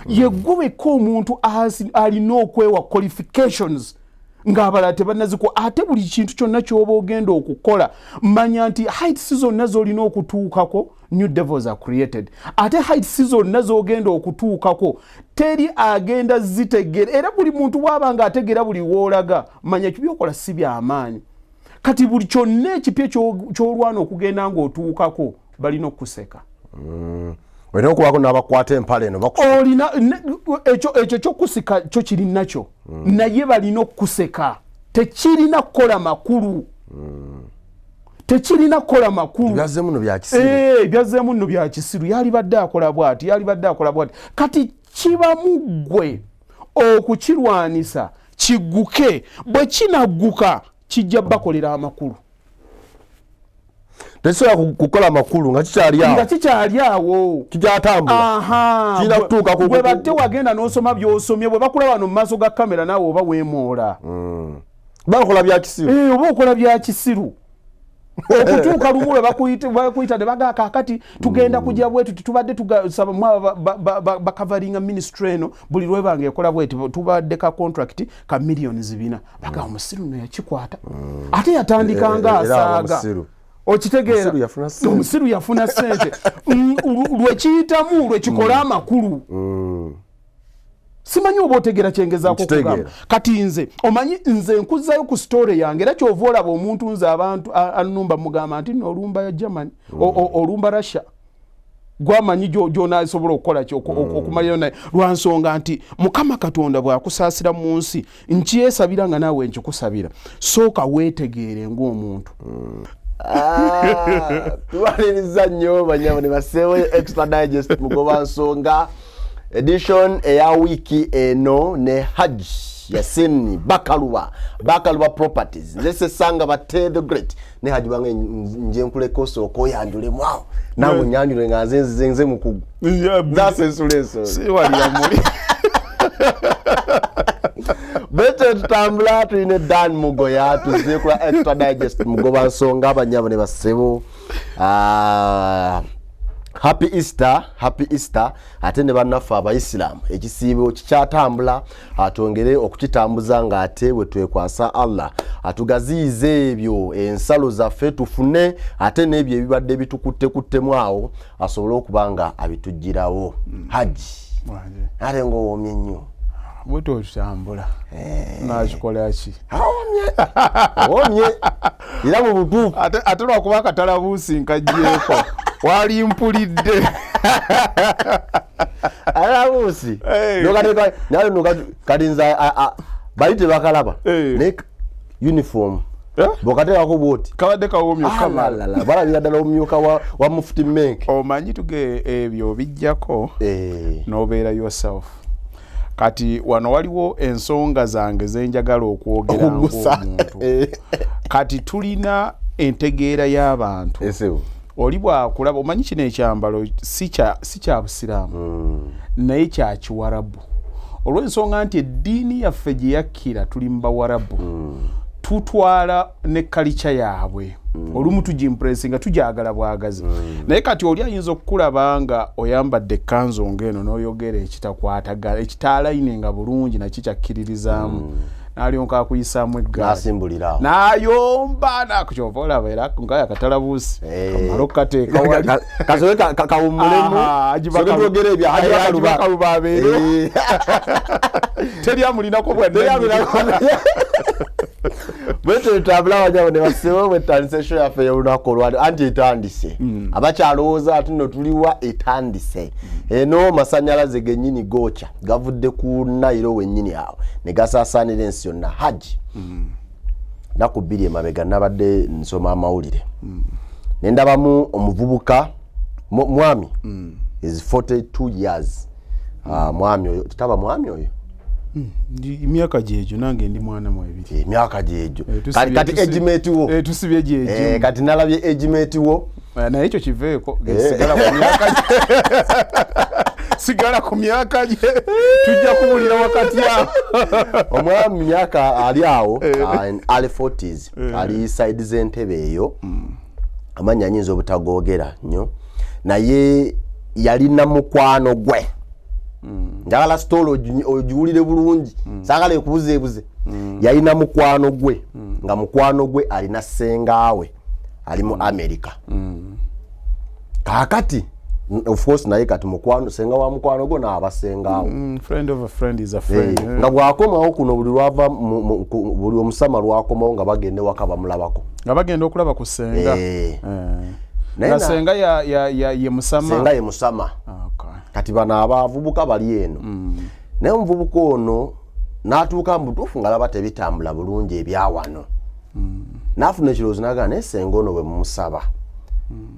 Yeggwe wekka omuntu alina okwewa qualifications ng'abalala tebannazikuwa. Ate buli kintu kyonna ky'oba ogenda okukola, manya nti heights zonna z'olina okutuukako, new devils are created. Ate heights zonna z'ogenda okutuukako, teri agenda zitegera. Era buli muntu bw'aba nga ategeera buli woolaga, manya kibyokola si byamaanyi. Kati buli kyonna ekipya ky'olwana okugenda ng'otuukako, balina okukuseka. Olina okubaako n'abakwata empale eno. Olina ekyo kyokusika kyo kiri nakyo, naye balina okukuseka. Tekirina kukola makulu, tekirina kukola makulu. Byazzeemu nno bya kisiru. Byazzeemu nno bya kisiru. Yalibadde akola bwati, yalibadde akola bwati. Kati kibamu ggwe okukirwanisa kigguke. Bwe kinagguka, kijja bakolera amakulu. Tekisobola kukola makulu nga kikyali awo. Nga kikyali awo. Kikyatambula. Kirina kutuuka Gwe batte wagenda n'osoma by'osomye, bwe bakulaba wano mu maaso ga kamera, naawe oba weemoola. Bakola bya kisiru. Oba okola bya kisiru okutuuka lumu lwe bakuyita ne bagaa, "Kaakati tugenda kujja bwetu, tubadde tugasaba mwaba bakavaringa ministry eno buli lwebanga ekola bweti, tubadde ka contract ka millions 4." Baga, "Omusiru no yakikwata." Ate yatandika nga Era aba asaaga. musiru. Okitegeera? Omusiru yafuna ssente. Omusiru yafuna sente. Lwekiyitamu lwekikola amakulu. Simanyi oba otegeera kyengezaako Nkitegeera. okugamba. Kati nze omanyi nze nkuzzayo ku story yange. Era kyova olaba omuntu nze abantu annumba, mugamba nti nno olumba ya Germany, olumba Russia, gwamanyi gyonasobola okukola ki okumalirayo naye, lwansonga nti Mukama Katonda bw'akusaasira mu nsi, nkyesabira nga naawe nkikusabira, sooka weetegeere ng'omuntu. Ah, tubaliriza nnyo banyabo ne baseewo. Extra Digest Mugoba Nsonga edition eya wiiki eno ne Hajj Yasin Bakaluba, Bakaluba Properties. Nze Sesanga Bate the Great ne Hajji bange. Nje nkuleka osooka oyanjulemu awo, nange onyanjule nga nze nze nze mukugu nzasensula ensonga. Siwalira muli. Bwetyo tutambula, tulina Dan Mugoya, tuzze kula Extra Digest Mugoba Nsonga. Abanyabo ne basebo, ah, happy Easter, happy Easter. Ate ne bannaffe Abayisiraamu, ekisiibo kikyatambula, atwongere okukitambuza ng'ate bwe twekwasa Allah atugaziyize ebyo ensalo zaffe, tufune ate n'ebyo ebibadde bitukuttekuttemu awo, asobole okuba nga abitugirawo. Hajji, ate ng'owoomye nnyo. Bwetyo otutambula, nakikola ki? Awomye, awomye era mu butuufu. Ate lwakuba akatalabuusi nkaggyeko, wali mpulidde. Alabuusi naye kati nze bali tebakalaba, naye uniform bw'okateekako bwoti, Kabadde kawomye okukamala. Alalala, balabira ddala omumyuka wa Mufuti Menke. Omanyi tuge ebyo bijjako n'obeera yourself. Kati wano waliwo ensonga zange zenjagala okwogera Okugusa. ng'omuntu. Kati tulina entegeera y'abantu. Esebo. Oli bwakulaba, omanyi kino ekyambalo si kya busiraamu, naye kya kiwarabu, olw'ensonga nti eddiini yaffe gye yakkira tuli mu bawarabu, tutwala ne kalica yaabwe, olumu tugimpresi nga tugyagala bwagazi. Naye kati oli ayinza okukulaba nga oyambadde ekkanzu ng'eno n'oyogera ekitakwatagana, ekitaalayine nga bulungi nakikyakkiririzaamu, n'alyoka akuyisaamu eggaali. N'asimbulira awo. N'ayomba nakukyova olaba era nga yakatalabuusi kamala okukateeka wali. Kasobe kawummulemu. Aha, Haji soke twogere ebya Haji Haji Bakaluba. Bakaluba abeerewo. Teri amulinako bwannannyini. Bwetyo tutambula, abanyabo ne basebo, bwetutandise show yaffe ey'olunaku olwali anti etandise. Abakyalowooza ati nno tuliwa, etandise. Eno masanyalaze gennyini gookya gavudde ku Nayiro wennyini awo ne gasaasaanira ensi yonna. Haji, naku 2 emabega nabadde nsoma amawulire ne ndabamu omuvubuka mwami is 42 years. Ah, mwami oyo taba mwami oyo. Emyaka gyegyo, nange ndi mwana mu ebiri. Emyaka gyegyo. Tusibye Kati age mate wo. Tusibye gyegyo. Kati nalabye age mate wo. Naye ekyo kiveeko, sigala ku myaka gye, sigala ku myaka gye, tujja kuwulira wakati awo. Omwami myaka ali awo, in early 40s, ali side z'entebe eyo. Amannya anyinza obutagoogera nnyo, naye yalina mukwano gwe. Njagala story ogiwulire bulungi, saagala ekubuzeebuze. Yalina mukwano gwe, nga mukwano gwe alina sengaawe ali mu America. Kaakati of course naye kati mukwano, senga wa mukwano gwo naaba sengaawe. Friend of a friend is a friend. Nga bw'akomawo kuno, buli lwava buli omusama lwakomawo nga bagenda ewaka bamulabako. Nga bagenda okulaba ku senga. Naye nga senga ya ye musama. Senga ye musama. Kati bano abavubuka bali eno, naye omuvubuka ono n'atuuka mu butuufu nga laba tebitambula bulungi ebyawano, n'afuna ekirowoozo n'agamba, naye senga ono bwe mumusaba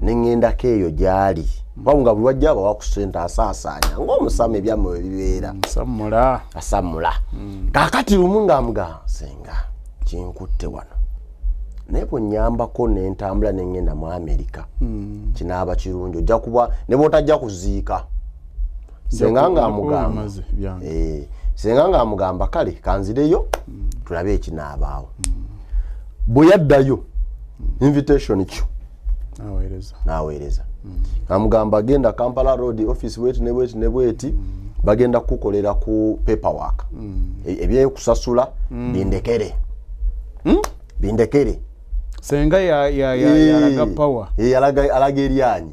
neŋŋendako eyo gy'ali, wabu nga buli wajja abawa ku ssente asaasaanya ng'omusama ebyammwe bwe bibeera. Samula. Asamula. Kaakati lumu ng'amugamba, senga kinkutte wano, naye bwonyambako nentambula neŋŋenda mu Amerika kinaaba kirungi, ojja kuba ne bw'otajja kuziika. Senga ng'amugamba Bimaze byange. Senga ng'amugamba, kale kanzireyo tulabe ekinaabaawo. Bwe yaddayo, invitation kyo aweereza. N'aweereza, amugamba genda Kampala Road office bweti ne bweti ne bweti, bagenda kukukolera ku paperwork. Ebyekusasula bindekere, bindekere. Senga yalaga power. Alaga eryanyi.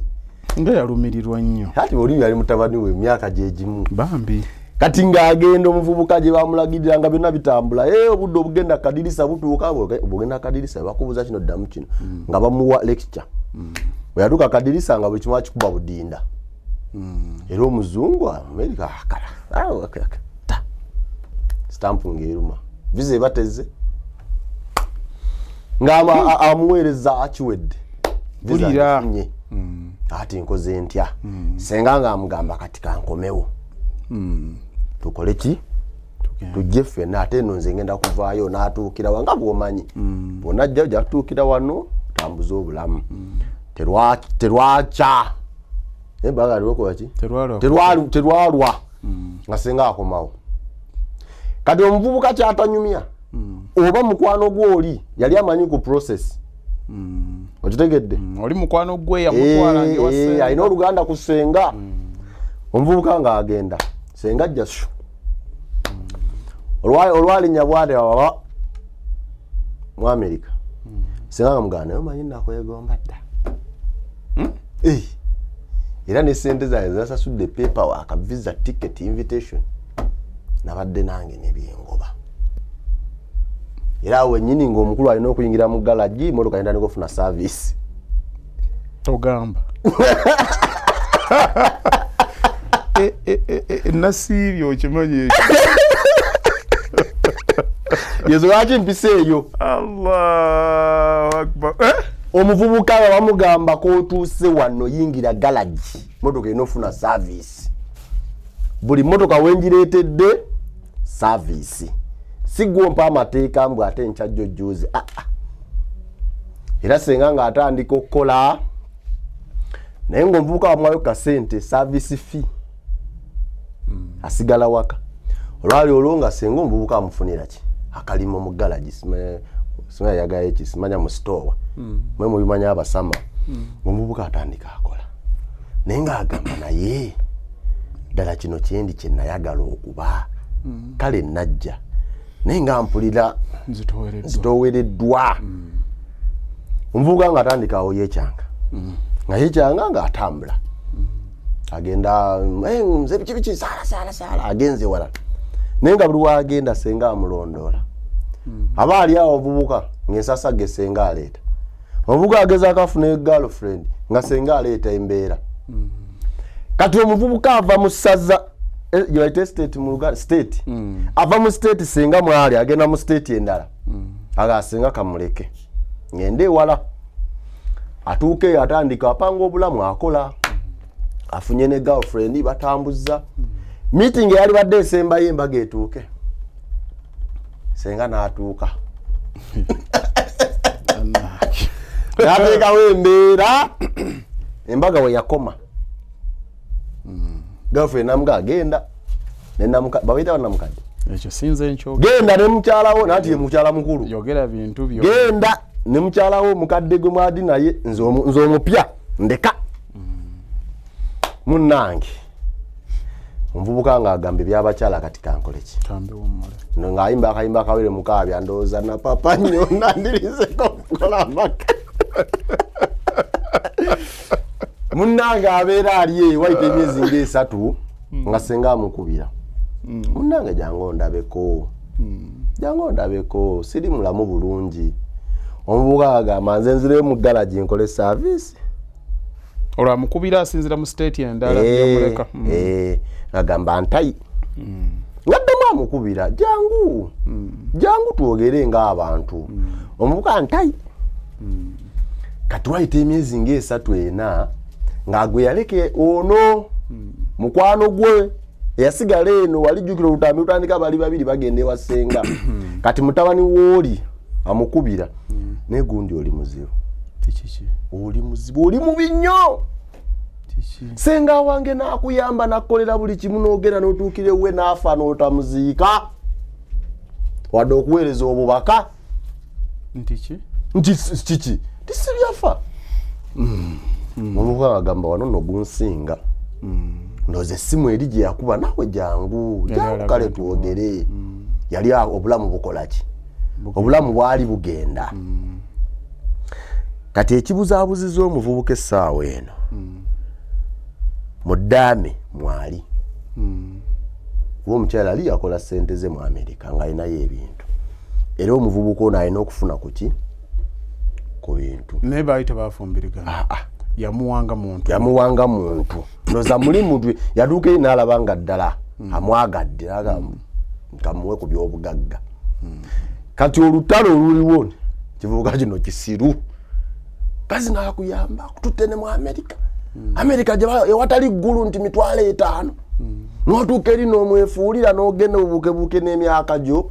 Nga yalumirirwa nnyo. Kati oli yali mutabani we, emyaka gyegimu. Bambi. Kati ng'agenda, omuvubuka gye bamulagirira nga byonna bitambula. Obudde obugenda kadirisa butuuka, bwogenda kadirisa bakubuuza kino, ddamu kino, nga bamuwa lecture. Bwe yatuuka kadirisa nga buli kimu akikuba budinda, era omuzungu Amerika akala. Ah, okay. Ta. Stamp ng'eruma, visa ebateze nga amuweereza akiwedde. Visa Mpulira. ngifunye. Ati nkoze ntya? Senga nga amugamba, kati kankomewo tukole ki? Tujje ffenna, ate eno nze ngenda kuvaayo n'atuukira wa nga bw'omanyi bwonajja ojja kutuukira wano tambuze obulamu. Terwakya. Baga lwokuba ki? Terwalwa. Terwalwa nga senga akomawo. Kati omuvubuka kyatanyumya, oba mukwano gwoli yali amanyi ku process, okitegedde? Oli mukwano gwe yamutwala Eh, ngewa senga. Alina oluganda ku senga. Omuvubuka ng'agenda, senga ajja shu. Olwalinnya bwate waba mu Amerika, senga nga muganda, naye omanyi nakwegomba dda. Eh, era ne sente zange zasasudde, paperwork, visa, ticket, invitation, nabadde nange nebyengoba. Era awo wennyini ng'omukulu alina okuyingira mu galagi, motoka nentandika okufuna service. Togamba. Eh, nasiibye okimanyi ekyo. Yezo lwaki mpisa eyo? Allahu akbar. Eh? Omuvubuka nga bamugamba kotuuse wano, yingira galagi, motoka erina ofuna service. Buli motoka wengireetedde service, si gwompa amateeka mbw ate nkyajjo juzi. Ah, ah. Era senga ng'atandika okukola, naye ng'omuvubuka wamwayo kasente service fee, asigala waka. Olwali olwo nga senga omuvubuka amufunira ki akalimo mu galagi, simanya yagayo ki, simanya mu store, mwe mubimanya abasama. Omuvubuka atandika akola, naye ng'agamba, naye ddala kino kyendi kye nayagala okuba? Kale najja, naye nga mpulira nzitowereddwa. Zitowereddwa. Omuvubuka nga atandika awo yekyanga, nga yekyanga ng'atambula agenda, "Eh, nze biki biki, saala saala saala." Agenze walala, naye nga buli wagenda senga amulondoola. Aba ali awo omuvubuka ng'ensasage senga aleeta. Omuvubuka agezaako afuna girlfriend, nga senga aleeta embeera. Kati omuvubuka ava mu ssaza, gyebayita state mu Luganda, state, ava mu state senga mwali, agenda mu state endala. Aga senga kamuleke ngende ewala. Atuuka eyo, atandika apanga obulamu, akola, afunye ne girlfriend, batambuza. Meeting eyali badde esembayo, embaga etuuke, senga n'atuuka n'ateekawo embeera. Embaga we yakoma, girlfriend namuga agenda babayita banamukadde. Ekyo sinze nkyogera. Genda ne mukyalawo, nanti ye mukyala mukulu. Yogera bintu byo. Genda ne mukyalawo omukadde gwe mwadi, naye nze omupya ndeka. Munnange, Omuvubuka ng'agamba ebyabakyala kati kankole ki, ng'ayimba akayimba kawere mukaabya, ndowooza napapa nnyo nandirizeko okukola amaka. Munnange abeera ali eyo wayita emyezi ng'esatu nga senga amukubira, munnange jangu ondabeko, jangu ondabeko, siri mulamu bulungi. Omuvubuka agamba nze nzireyo mu galagi nkole service. Olwo amukubira asinzira mu state endala yamuleka. Agamba ntayi, ngaddamu amukubira, jangu, jangu twogere ng'abantu. Omuvubuka ntayi. Kati wayita emyezi ng'esatu ena nga gwe yaleke ono mukwano gwe eyasigala eno, wali jjukira olutambi lutandika bali babiri bagenda ewa ssenga. Kati mutabani wooli amukubira, naye gundi oli muzibu, oli muzibu, oli mubi nnyo. Senga wange nakuyamba nakukolera buli kimu, n'ogenda n'otuukira ewe n'afa n'otamuziika wadde okuweereza obubaka. Nti nti kiki tisibyafa. Omuvubuka agamba wano nno gunsinga, ndowooza essimu eri gye yakuba naawe jangu, jangu kale twogere. Yali obulamu bukola ki, obulamu bwali bugenda. Kati ekibuzaabuziza omuvubuka essaawa eno, mu ddaame mwali kuba omukyala ali yakola ssente ze mu Amerika ng'alinayo ebintu, era omuvubuka ono alina okufuna kuki ku bintu. Naye baali tebafumbirigana? Ah, ah. Yamuwanga muntu? Yamuwanga muntu. Noza muli muntu yatuuka eri n'alaba nga ddala amwagadde, nkamuwe ku byobugagga. Kati olutalo oluliwo, kivubuka kino kisiru kazi nakuyamba kututte ne mu Amerika, Amerika ewatali ggulu nti 50,000, n'otuuka eri n'omwefuulira n'ogenda obuukebuuke n'emyaka gyo.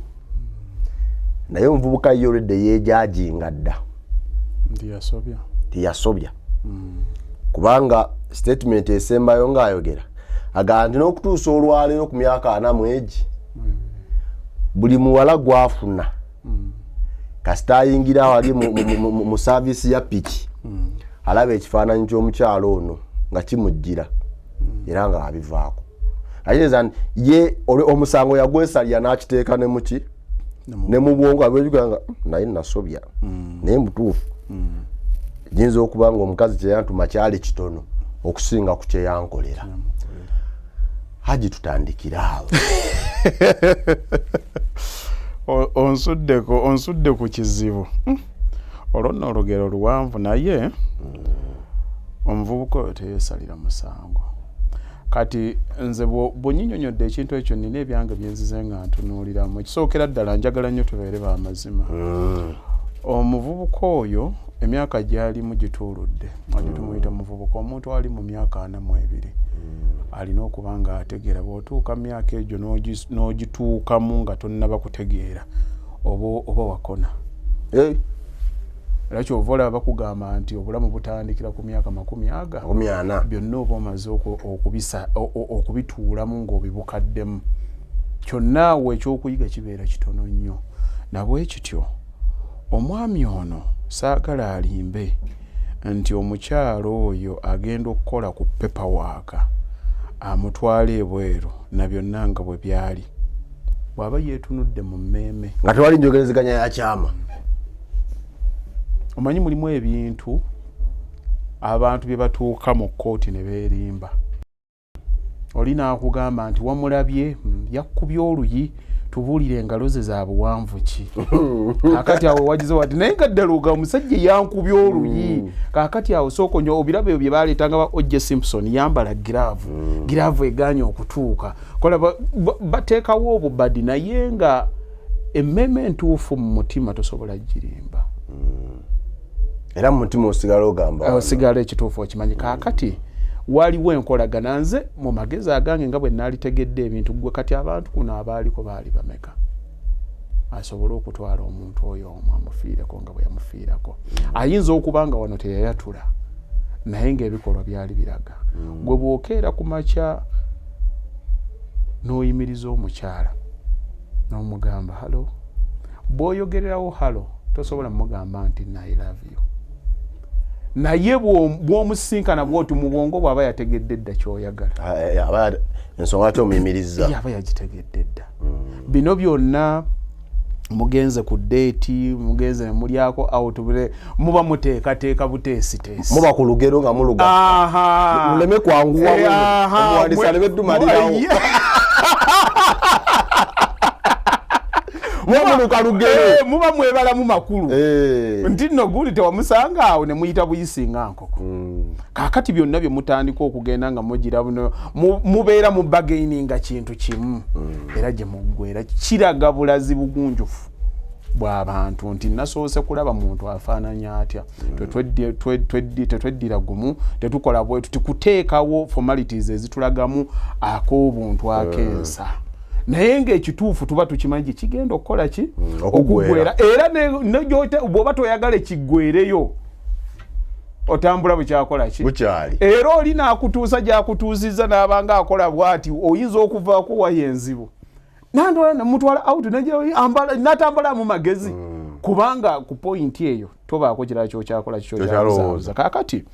Naye omuvubuka ye olwedde yeejajinga dda. Nti yasobya. Tiyasobya, kubanga statement esembayo ng'ayogera agamba nti n'okutuusa olwaleero ku myaka 40 egi, buli muwala gwafuna kasita ayingira wali mu service ya piki, alaba ekifaananyi ky'omukyalo ono nga kimujjira era nga abivaako. Ategeeza nti ye omusango yagwesalira n'akiteeka ne muki ne mu bwongo, abwejuganga nga naye nasobya, naye mutuufu giyinza okuba nga omukazi kyeyantuma kyali kitono okusinga ku kyeyankolera. Haji, tutandikire awo. Onsuddeko, onsudde ku kizibu. Olwo nno olugero luwanvu, naye omuvubuka oyo teyeesalira musango. Kati nze bw'onyinyonyodde ekintu ekyo, nina ebyange byenzize nga ntunuuliramu. Ekisookera ddala, njagala nnyo tubeere bamazima. Omuvubuka oyo emyaka gyalimu gituuludde ate tumuyita muvubuka. Omuntu ali mu myaka 42 alina okuba nga ategeera. Bw'otuuka mu myaka egyo n'ogituukamu nga tonnaba kutegeera, oba wakona. Era kyova olaba bakugamba nti obulamu butandikira ku myaka 40. 40. Byonna oba omaze okubituulamu ng'obibukaddemu kyonna, awo ekyokuyiga kibeera kitono nnyo. Nabwe kityo omwami ono saagala alimbe nti omukyalo oyo agenda okukola ku paperwork amutwala ebweru na byonna nga bwe byali, bw'aba yeetunudde mu mmeeme nga tewali njogerezeganya ya kyama. Omanyi mulimu ebintu abantu bye batuuka mu kkooti ne beerimba. Oli n'akugamba nti wamulabye, yakkubye oluyi, tubuulire engalo ze za buwanvu ki. Kaakati awo wagize wati, naye nga ddala oga omusajja yankubye oluyi. Kaakati awo sooka onyo obirabo ebyo bye baleetanga ba Ojje Simpson, yambala giraavu, giraavu egaanye okutuuka kola bateekawo obubadi, naye nga emmeeme entuufu mu mutima tosobola girimba. Era mu mutima osigala ogamba wano. Osigala ekituufu okimanyi. Kaakati waliwo enkolagana. Nze mu magezi agange nga bwe naalitegedde ebintu, gwe kati abantu kuno abaaliko baali bameka asobole okutwala omuntu oyo omu amufiireko nga bwe yamufiirako? Ayinza okuba nga wano teyayatula, naye ng'ebikolwa byali biraga. Gwe bw'okeera ku makya n'oyimiriza omukyala n'omugamba hello, bw'oyogererawo hello, tosobola mugamba nti I love you. Naye bw'omusinkana bwoti mu bwongo bw'aba yategedde dda kyoyagala. Ah, eh, aba ensonga ate omuyimirizza. Aba yagitegedde dda. Bino byonna mugenze ku date, mugenze ne mulyako out, muba muteekateeka buteesiteesi. Muba ku lugero nga muluga. Luleme kwanguwa. Eh, aha. Omuwandiisi aleme dumalirawo. Muba muluka lugero. Eh, muba mwebalamu makulu. Eh. Nti nno guli tewamusanga awo ne muyita buyisi nga nkoko. Kaakati byonna bye mutandika okugenda nga mugira buno, mubeera mu bargaininga kintu kimu. Era gye muggwera kiraga bulazi bugunjufu bw'abantu nti nasoose kulaba muntu afaananya atya. Tetweddira gumu, tetukola bwetu, tikuteekawo formalities ezitulagamu ak'obuntu ak'ensa. Naye ng'ekituufu tuba tukimanyi gye kigenda okukola ki? Okuggwera. Okuggwera. Era ne bw'oba toyagala kiggwereyo, otambula bukyakola ki? Bukyali. Era oli n'akutuusa gy'akutuusizza n'abanga akola bw'ati, oyinza okuvaako waya enzibu. Nandwala namutwala out, natambula mu magezi. Kubanga ku point eyo tobaako kirala ky'okyakola kikyo Kyokyalowooza. kyalowooza. Kaakati,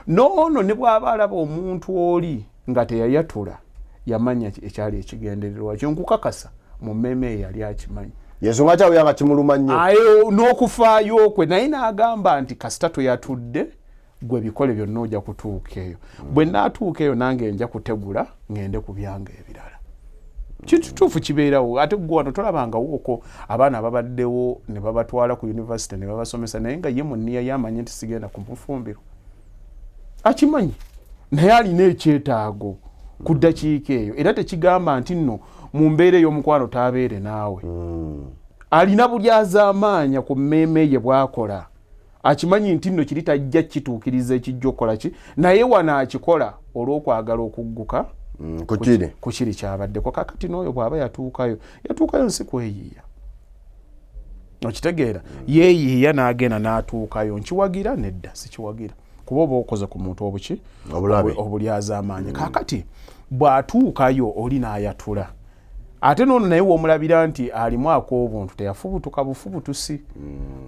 n'ono ne bw'aba alaba omuntu oli nga teyayatula, yamanya ekyali ekigendererwa kyo, nkukakasa mu mmeeme ye yali akimanyi. Yensonga kyawe yanga kimuluma nnyo. Ayo n'okufaayo kwe, naye n'agamba nti kasita toyatudde, gwe bikole byonna ojja kutuuka eyo. Bwe naatuuka eyo nange nja kutegula ŋŋende ku byange ebirala. Kituufu kibeerawo, ate gwe wano tolabangawo okwo abaana ababaddewo ne babatwala ku university ne babasomesa, naye nga ye mu nniya ye amanyi nti sigenda kumufumbirwa. Akimanyi, naye alina ekyetaago ku ddakiika eyo, era tekigamba nti nno mu mbeera ey'omukwano taabeere naawe. Alina buli azaamaanya ku mmeeme ye bw'akola. Akimanyi nti nno kiri tajja kituukiriza ekijja okukola ki, naye wano akikola olw'okwagala okugguka ku kiri. Ku kiri kyabaddeko. Kaakati n'oyo bw'aba yatuukayo, yatuukayo nsi kweyiiya. Okitegeera? Yeeyiiya n'agenda n'atuukayo. Nkiwagira? Nedda, sikiwagira. Kuba oba okoze ku muntu obuki? Obulabe. Obulyazaamaanyi. Kaakati bw'atuukayo oli n'ayatula. Ate n'ono naye w'omulabira nti alimu ak'obuntu, teyafubutuka bufubutusi.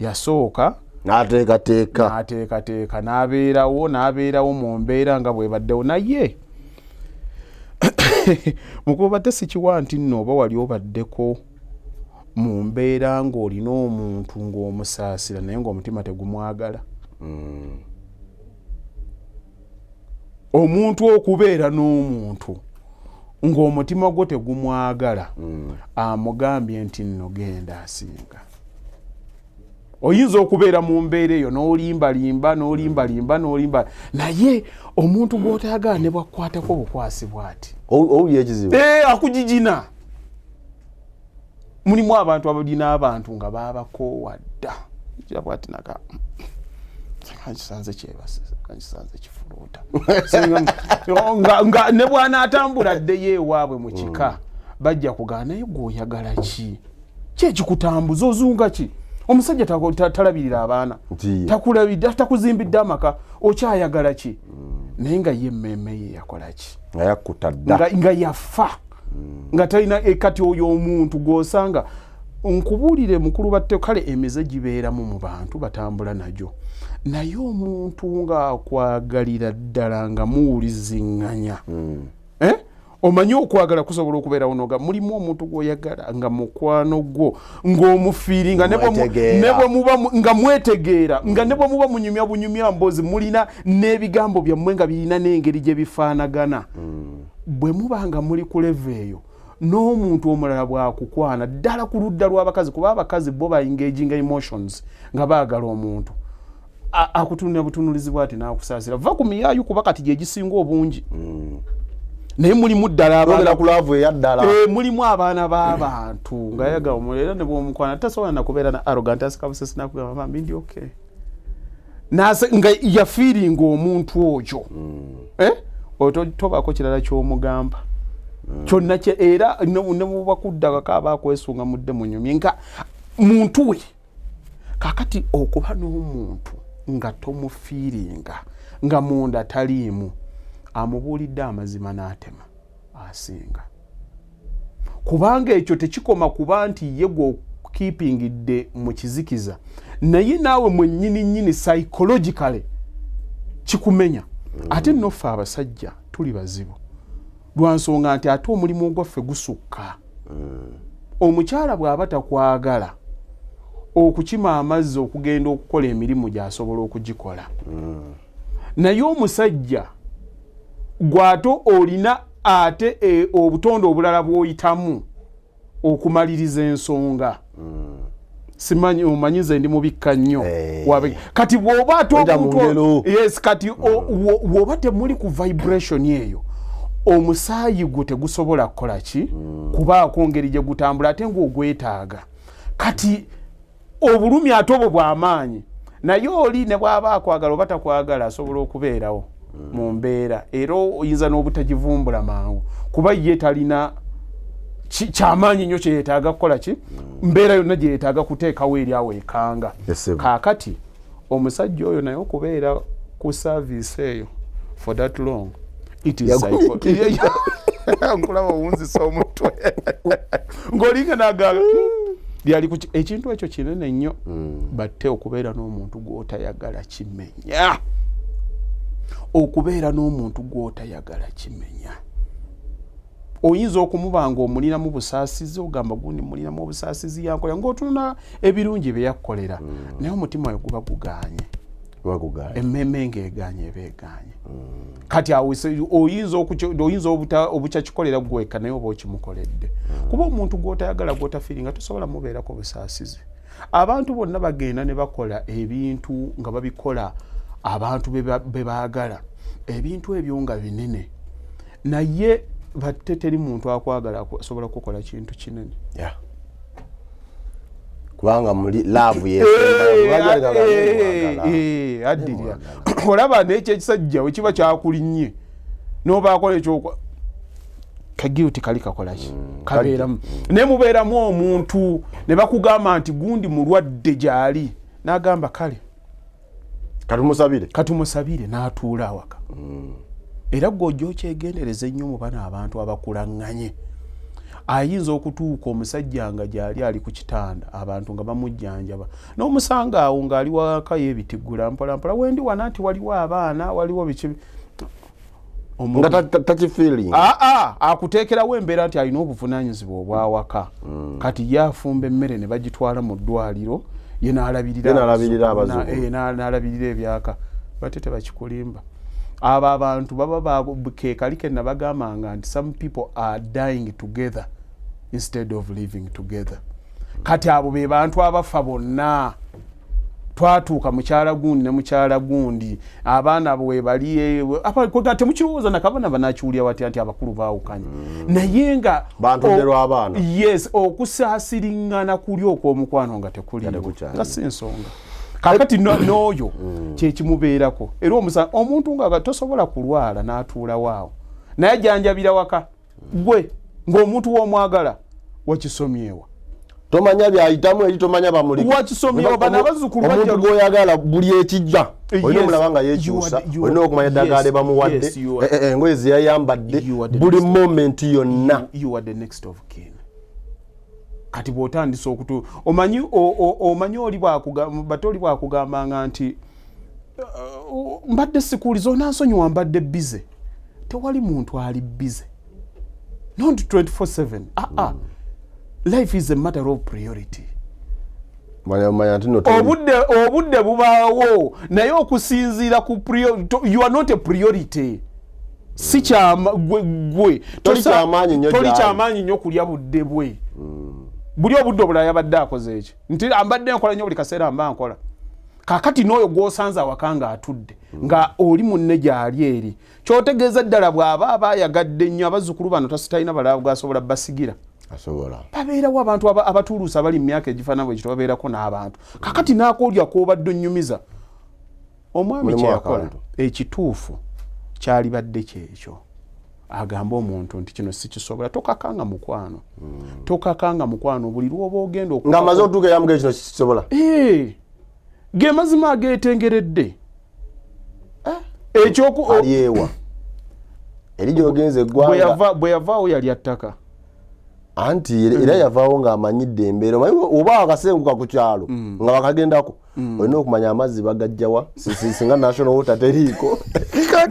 Yasooka n'ateekateeka. N'ateekateeka, n'abeerawo, n'abeerawo mu mbeera nga bw'ebaddewo. Naye mukubadde sikiwa nti nno oba wali obaddeko mu mbeera ng'olina omuntu ng'omusaasira naye ng'omutima tegumwagala. Omuntu okubeera n'omuntu ng'omutima gwo tegumwagala, amugambye nti nno genda asinga. Oyinza okubeera mu mbeera eyo n'olimbalimba, n'olimbalimba, n'olimba, naye omuntu gw'otayagala ne bwakkwatako bukwasi bw'ati. Owulira ekizibu? Eh, akugigina. Mulimu abantu abalina abantu nga baabakoowa dda. Kira bw'ati naga, nkisanze kyebase, nkisanze kifuluuta. Nga ne bw'anaatambula addeyo ewaabwe mu kika, bajja kugaana, naye gwe oyagala ki? Ki ekikutambuza? Ozunga ki? Omusajja talabirira abaana. Nti. Takuzimbidde amaka, okyayagala ki? Naye nga ye emmeeme ye yakola ki? Nga yakkuta dda. Nga yafa. Nga talina, kati oyo omuntu gw'osanga, nkubuulire mukulu batte, kale emize gibeeramu mu bantu batambula nagyo, naye omuntu ng'akwagalira ddala nga muwuliziŋŋanya. Omanyi okwagala kusobola okubeerawo noga mulimu omuntu gw'oyagala nga mukwano gwo, ng'omufiiringa, ne Mwetegeera. ne bwe muba nga mwetegeera, nga ne bwe muba munyumya bunyumya mboozi, mulina n'ebigambo byammwe nga birina n'engeri gye bifaanagana. Bwe muba nga muli ku level eyo, n'omuntu omulala bw'akukwana ddala ku ludda lw'abakazi, kuba abakazi bo ba engaging emotions nga baagala omuntu, akutunulira butunulizi bw'ati n'akusaasira, va ku miyaayu, kuba kati gye gisinga obungi. Naye mulimu ddala abaana Twogera ku love eya ddala. Eh, mulimu abaana b'abantu nga yaga omulala, era ne bw'omukwana tasobola na kubeera na arrogant, asika busesi n'akugamba bambi ndi okay. Nase nga yafiiringa omuntu oyo. Oyo tobaako kirala ky'omugamba. Kyonna kye, era ne bw'oba kudda kaka aba akwesunga mudde munyumye nga muntu we. Kaakati okuba n'omuntu nga tomufiiringa, nga munda taliimu, amubuulidde amazima n'atema asinga. Kubanga ekyo tekikoma kuba nti ye gw'okeepingidde mu kizikiza, naye naawe mwennyini nnyini psychologically Kikumenya. Ate nno ffe abasajja tuli bazibu lwansonga nti ate omulimu ogwaffe gusukka. Omukyala bw'aba takwagala, okukima amazzi, okugenda okukola emirimu gy'asobola okugikola. Naye omusajja gw'ate olina ate obutonde obulala bw'oyitamu okumaliriza ensonga. Simanyi omanyi, nze ndi mubikka nnyo. Kati bw'oba ate Oyita mu omuntu ngero. Yes, kati bw'oba temuli ku vibration eyo, omusaayi gwo tegusobola kukola ki, kubaako ngeri gye gutambula ate ng'ogwetaaga. Kati obulumi ate obwo bw'amaanyi, naye oli ne bw'aba akwagala oba takwagala, asobola okubeerawo mu mbeera, era oyinza n'obutagivumbula mangu kuba ye talina kyamaanyi nnyo kyeyetaaga kukola ki, mbeera yonna gye yeetaaga kuteekawo eri awo ekanga. Yes, sir. Kaakati omusajja oyo naye okubeera ku service eyo for that long, it is nkulaba owunzisa omutwe ng'olinga nagaga lyali ku ekintu ekyo kinene nnyo. Batte okubeera n'omuntu gw'otayagala kimenya, okubeera n'omuntu gw'otayagala kimenya. Oyinza okumuba nga omulinamu busaasizi, ogamba gundi mulinamu obusaasizi, yankolera, ng'otunula ebirungi bye yakkolera, naye omutima we guba guganye. Guba gugaanye. Emmeeme ng'egaanye, eba egaanye. Kati awo oyinza obukyakikolera gweka, naye oba okimukoledde, kuba omuntu gw'otayagala, gw'otafiiringa, tosobola mubeerako busaasizi. Abantu bonna bagenda ne bakola ebintu nga babikola abantu be baagala, ebintu ebyo nga binene, naye batte teri muntu akwagala asobola kukola kintu kinene. Kubanga muli love. Addirya olaba nekyo ekisajja wekiba kyakulinnye nobaako ekyokwa kaguilt kali kakolaki, kabeeramu, naye mubeeramu omuntu ne bakugamba nti gundi mulwadde gyali, n'agamba kale Katumusabire. Katumusabire, n'atuula awaka. Era gwe ojja okyegendereza ennyo mu bano abantu abakulaŋŋanye. Ayinza okutuuka omusajja nga gyali ali ku kitanda, abantu nga bamujjanjaba, n'omusanga awo ng'ali waka yeebitigula mpolampola, wendi wana nti waliwo abaana, waliwo biki. Nga takifiiringa. Aa, akuteekerawo embeera nti alina obuvunaanyizibwa obwawaka. Kati ye afumba emmere ne bagitwala mu ddwaliro, ye n'alabirira Ye n'alabirira abazzukulu, abazzukulu. N'alabirira ebyaka. Bate tebakikulimba, abo abantu baba ke kali ke nabagambanga nti some people are dying together instead of living together. Kati abo be bantu abafa bonna. Twatuuka mukyala gundi ne mukyala gundi, abaana webali temukirowooza nakabana banakiwulira watya nti abakulu baawukanye, naye nga Bantudde lw'abaana. Yes, okusaasiriŋŋana kuli okw'omukwano nga tekuliiwo. Tekukyaliwo. Nga si nsonga. Kakati n'oyo kyekimubeerako era omuntu nga tosobola kulwala n'atuulawo awo naye ajjanjabira waka, gwe ng'omuntu w'omwagala wakisomyewa? Tomanya byayitamu eri, tomanya bamuli. Wakisomyewa? Bano abazzukulu Omuntu gw'oyagala, buli ekijja olina omulaba nga yeekyusa, olina okumanya eddagala lye bamuwadde, engoye ze yayambadde, buli moment yonna. You are the next of kin. Kati bw'otandisa okutu omanyi omanyi oli bate oli bwakugambanga nti mbadde sikuuliza, onansonyiwa, mbadde busy. Tewali muntu ali busy not 24/7. Ah, ah. Life is a matter of priority. Manya manya nti no Obudde bubaawo, naye okusinziira ku you are not a priority. Si kyama gwe Toli kyamaanyi nnyo toli gy'ali. Kyamaanyi nnyo kulya budde bwe. Buli obudde obulala yabadde akoze eki nti ambadde nkola nnyo, buli kaseera mba nkola. Kakati n'oyo gw'osanze awaka ng'atudde nga oli munne gy'ali eri, kyotegeeza ddala bw'aba aba ayagadde nnyo abazzukulu bano, tasitalina balala gwasobola basigira. Asobola. Babeerawo abantu abatuuluusa abali mu myaka egifaanana bwe kityo, babeerako n'abantu. Kakati n'akoolya k'obadde onnyumiza omwami Mulimu kyeyakola akantu. Ekituufu kyalibadde kyekyo, agambe omuntu nti kino sikisobola. Tokakanga mukwano, tokakanga mukwano. Buli lwoba ogenda Ng'amaze otuuka eyamugee kino kisobola. Ge mazima ageetengeredde ekyoku Ali ewa eri gyogenza eggwanga. Bwe yavaawo yalya ttaka. Anti era yavaawo ng'amanyidde embeera. Omanyi oba wakasenguka ku kyalo nga wakagendako, olina okumanya amazzi bagajjawa. Singa National Water teriiko,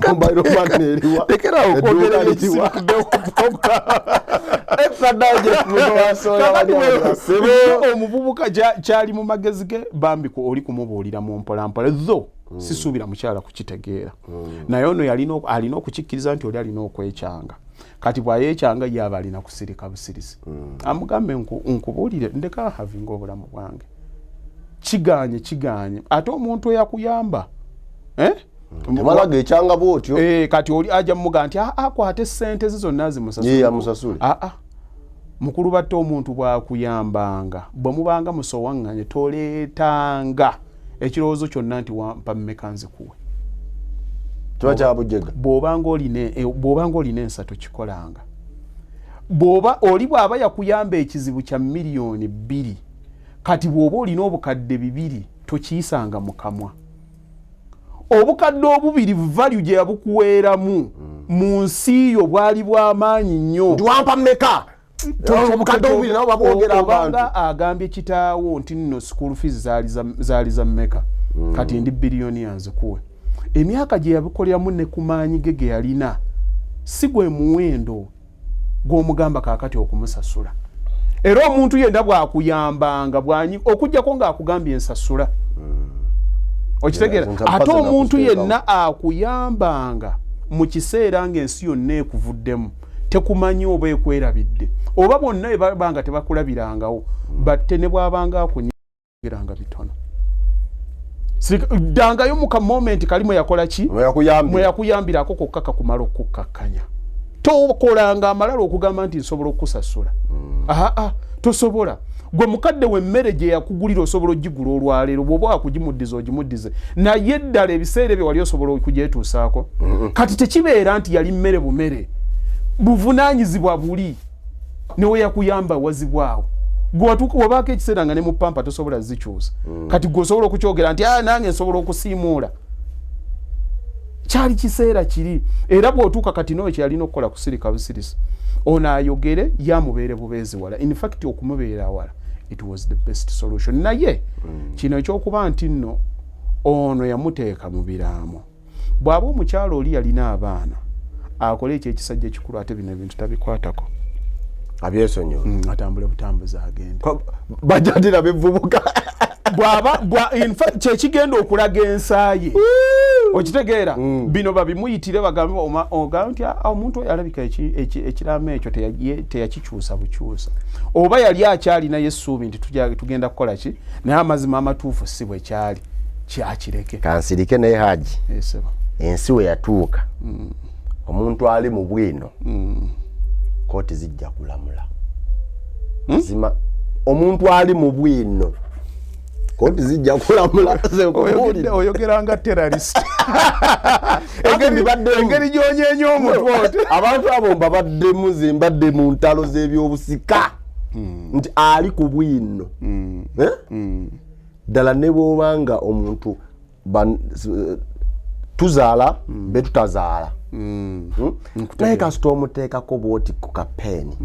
mobile money eriwa? Lekerawo okwogera. Edduuka liriwa? Extra Digest, mugobansonga. Kakati Sebo. Omuvubuka kyali mu magezi ge bambi oli kumubuulira mu mpolampola, tho sisuubira mukyala kukitegeera, naye ono alina okukikkiriza nti oli alina okwekyanga. Kati bw'ayekyanga, ye aba alina kusirika busirisi, amugambe, "Nkubuulire, ndeka havinga obulamu bwange." Kiganye, kiganye. Ate omuntu eyakuyamba, eh? Temala gekyanga bwotyo. Eh, kati oli ajja mumuga nti, "Ah, akwate sente ze zonna zimusasule." Ye amusasule. Aa, mukulu, batte omuntu bwakuyambanga, bwe mubanga musowaŋŋanye, toleetanga ekirowoozo kyonna nti wampa mmeka nzikuwe. Kiba kyabujega. Bw'obanga olina ensato, kikolanga. Bw'oba oli bw'aba yakuyamba ekizibu kya 2 miliyoni, kati bw'oba olina 2000 tokiyisanga mu kamwa. Obukadde obubiri value gye yabukuweeramu mu nsi yo bwali bw'amaanyi nnyo. Nti wampa mmeka? Obukadde obubiri nabo babwogera abantu. Obanga agambye kitaawo nti nno school fees zaali za mmeka, kati ndi biliyoni, yanzikuwe. Emyaka gye yabikoleramu ne ku maanyi ge ge yalina si gwe muwendo gw'omugamba kaakati okumusasula. Era omuntu yenna bw'akuyambanga bwanyi okugjako ng'akugambye ensasula, okitegeera? Yeah, ate nza omuntu nakuteekawo. Yenna akuyambanga mu kiseera ng'ensi yonna ekuvuddemu, tekumanyi oba ekwerabidde oba bonna bwe baba nga tebakulabirangawo, batte ne bw'abanga akunyigiranga bitono. Ddangayo mu kamomenti kali mwe yakola ki, Mweyakuyambira. Mwe yakuyambirako kokka kakumala okukkakkanya. Tokolanga amalala okugamba nti nsobola okukusasula. Aa, tosobola. Gwe mukadde w'emmere gye yakugulira osobola ogigula olwaleero, bw'oba wakugimuddiza ogimuddize, naye ddala ebiseera ebyo wali osobola okugyetuusaako? Kati tekibeera nti yali mmere bumere, buvunaanyizibwa buli newe yakuyamba wazibwawo. Gwe watuuka wabaako ekiseera nga ne mu pampa tosobola zikyusa. Kati gwe osobola okukyogera nti, "Ah, nange nsobola okusiimuula." Kyali kiseera kiri. Era bw'otuuka kati noyo kyeyalina okukola kusirika busirisi, ono ayogere yamubeere bubeezi wala. In fact, okumubeera wala, it was the best solution. Naye kino ekyokuba nti nno ono yamuteeka mu biraamo, bw'aba omukyalo oli yalina abaana, akole ekyekisajja ekikulu, ate bino ebintu tabikwatako. Abyesonyiwa. Atambule butambuzi agende. Bajatira bivubuka. Bw'aba in fact kyekigenda okulaga ensaaye, okitegeera? Bino babimuyitire, bagambe ogambe nti, "Ah, omuntu oyo alabika ekiraamo ekyo teyakikyusa bukyusa, oba yali akyalinayo essuubi nti tugenda kukola ki." Naye amazima amatuufu si bwe kyali, kyakireke. Kansirike naye Haji. Esebo. Ensi we yatuuka, omuntu ali mu bwino, kooti zijja kulamula zima. Omuntu ali mu bwino, kooti zijja kulamula. Nze nkubuulidde. Oyogera nga terrorist. Ate mbibaddemu. Engeri gyonyeenya omutwe oti. Abantu abo mbabaddemu, ze mbadde mu ntalo z'ebyobusika nti ali ku bwino. Eh? Ddala ne bw'obanga omuntu tuzaala betutazaala. Naye kasita omuteekako bwoti ku kapeeni,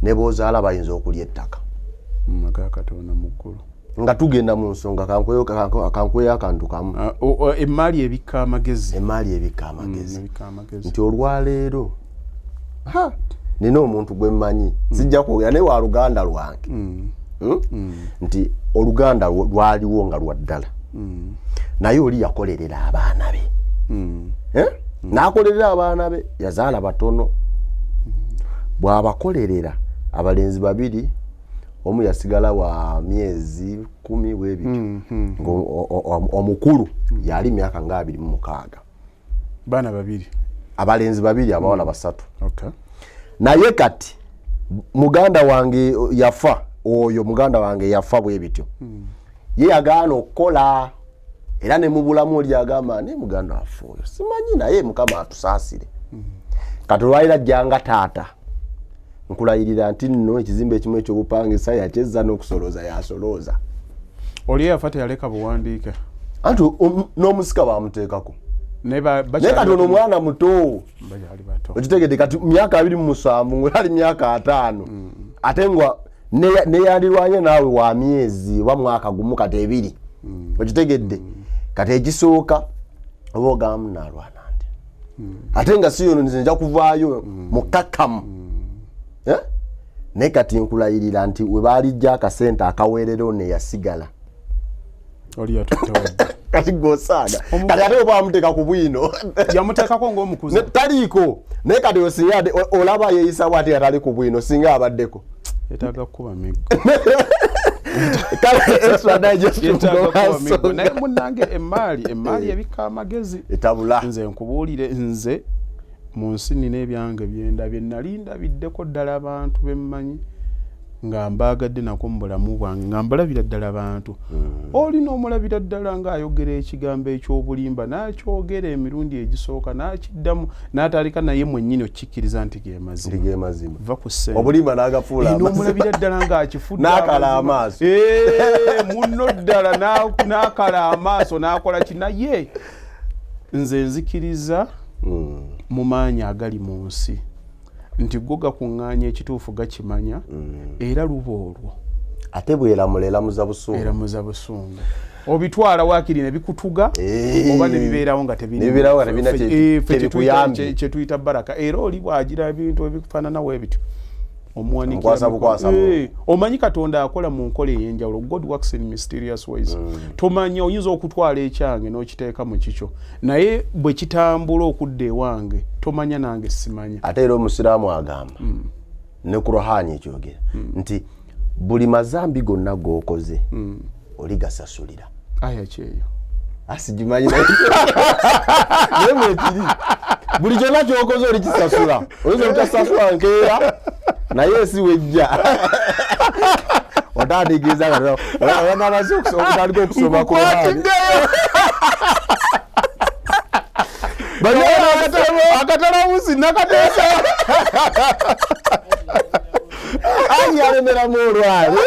ne bw'ozaala bayinza okulya ettaka. Aga Katonda mu ggulu. Nga tugenda mu nsonga, kankweyo akantu kamu. Ah, emaali ebikka amagezi. Emaali ebikka amagezi. Ebikka amagezi. Nti olwaleero, ha, nina omuntu gwe mmanyi, sijja kwogera naye wa luganda lwange. Nti oluganda lwaliwo nga lwa ddala, naye oli yakolerera abaana be. Eh? N'akolerera abaana be, yazaala batono. Bw'abakolerera abalenzi babiri, omu yasigala wa myezi 10 bwebityo, omukulu yali myaka nga 26. Baana babiri? Abalenzi babiri, abawala basatu. Okay. Naye kati muganda wange yafa, oyo muganda wange yafa bwe bityo, ye yagaana okukola. Era ne mu bulamu oli agamba, naye muganda waffe oyo simanyi, naye Mukama atusaasire. Kati olwaliro ajjanga taata, nkulayirira nti nno ekizimbe ekimu ekyobupangisa yakyezza n'okusolooza yasolooza. Oli eyafa teyaleka buwandiike? Anti n'omusika bamuteekako. Naye kati ono omwana muto, okitegedde, kati myaka 27 ngaali myaka 50, ate nga neyandirwanye naawe wa myezi oba mwaka gumu kati 2. Okitegedde? Kati ekisooka oba ogambu nalwana nti ate nga si yono, nze nja kuvaayo mukakkamu. Eh? Naye kati nkulayirira nti we baalijja akasente akaweerera ono eyasigala kati gosaaga kati ate oba wamuteeka ku bwino. Yamuteekako ng'omukuza. Taliiko, naye kati osinga olaba yeeyisa bwati atali ku bwino, singa abaddeko. Yetaaga kukuba miggo. Kale, Extra Digest. Naye munnange, emaali ebika amagezi. Etabula. Nze nkubuulire, nze mu nsi nina ebyange byendabye, nali ndabiddeko ddala abantu bemmanyi nga mbaagadde nako mu bulamu bwange, nga mbalabira ddala bantu. Olina omulabira ddala ng'ayogera ekigambo ekyobulimba, n'akyogera emirundi egisooka, n'akiddamu, n'atandika naye mwennyini okkikkiriza nti ge mazima. Va ku ssente. Obulimba n'agafuula. N'omulabira ddala ng'akifudde. N'akala amaaso. Munno ddala n'akala amaaso n'akola ki. Naye nze nzikiriza mu maanyi agali mu nsi nti go gakuŋŋaanya ekituufu, gakimanya, era luba olwo. Ate bweramula eramuza busungu. Eramuza busungu. Obitwala waakiri ne bikutuga oba ne bibeerawo nga Nebibeerawo nga tebirina kyebikuyambye. Kyetuyita baraka. Era oli bw'agira ebintu ebifaananawo ebityo, Omukwasa bukwasa. Omanyi Katonda akola mu nkola ey'enjawulo. God works in mysterious ways. Tomanya, oyinza okutwala ekyange n'okiteeka mu kikyo, naye bwe kitambula okudda ewange tomanya, nange simanya. Ate era omusiraamu agamba, ne Kurahani ekyogera nti buli mazambi gonna g'okoze oli gasasulira. Aya kyeyo? Asigimanyi, naye mwekiri, buli kyonna kyokoze oli kisasula. Oyinza obutasasula nkeera, naye ensi wejja otandikiriza otandika okusoma Kurahani. Akatalabuzi nakateesa. Ayi, alemeramu olwali.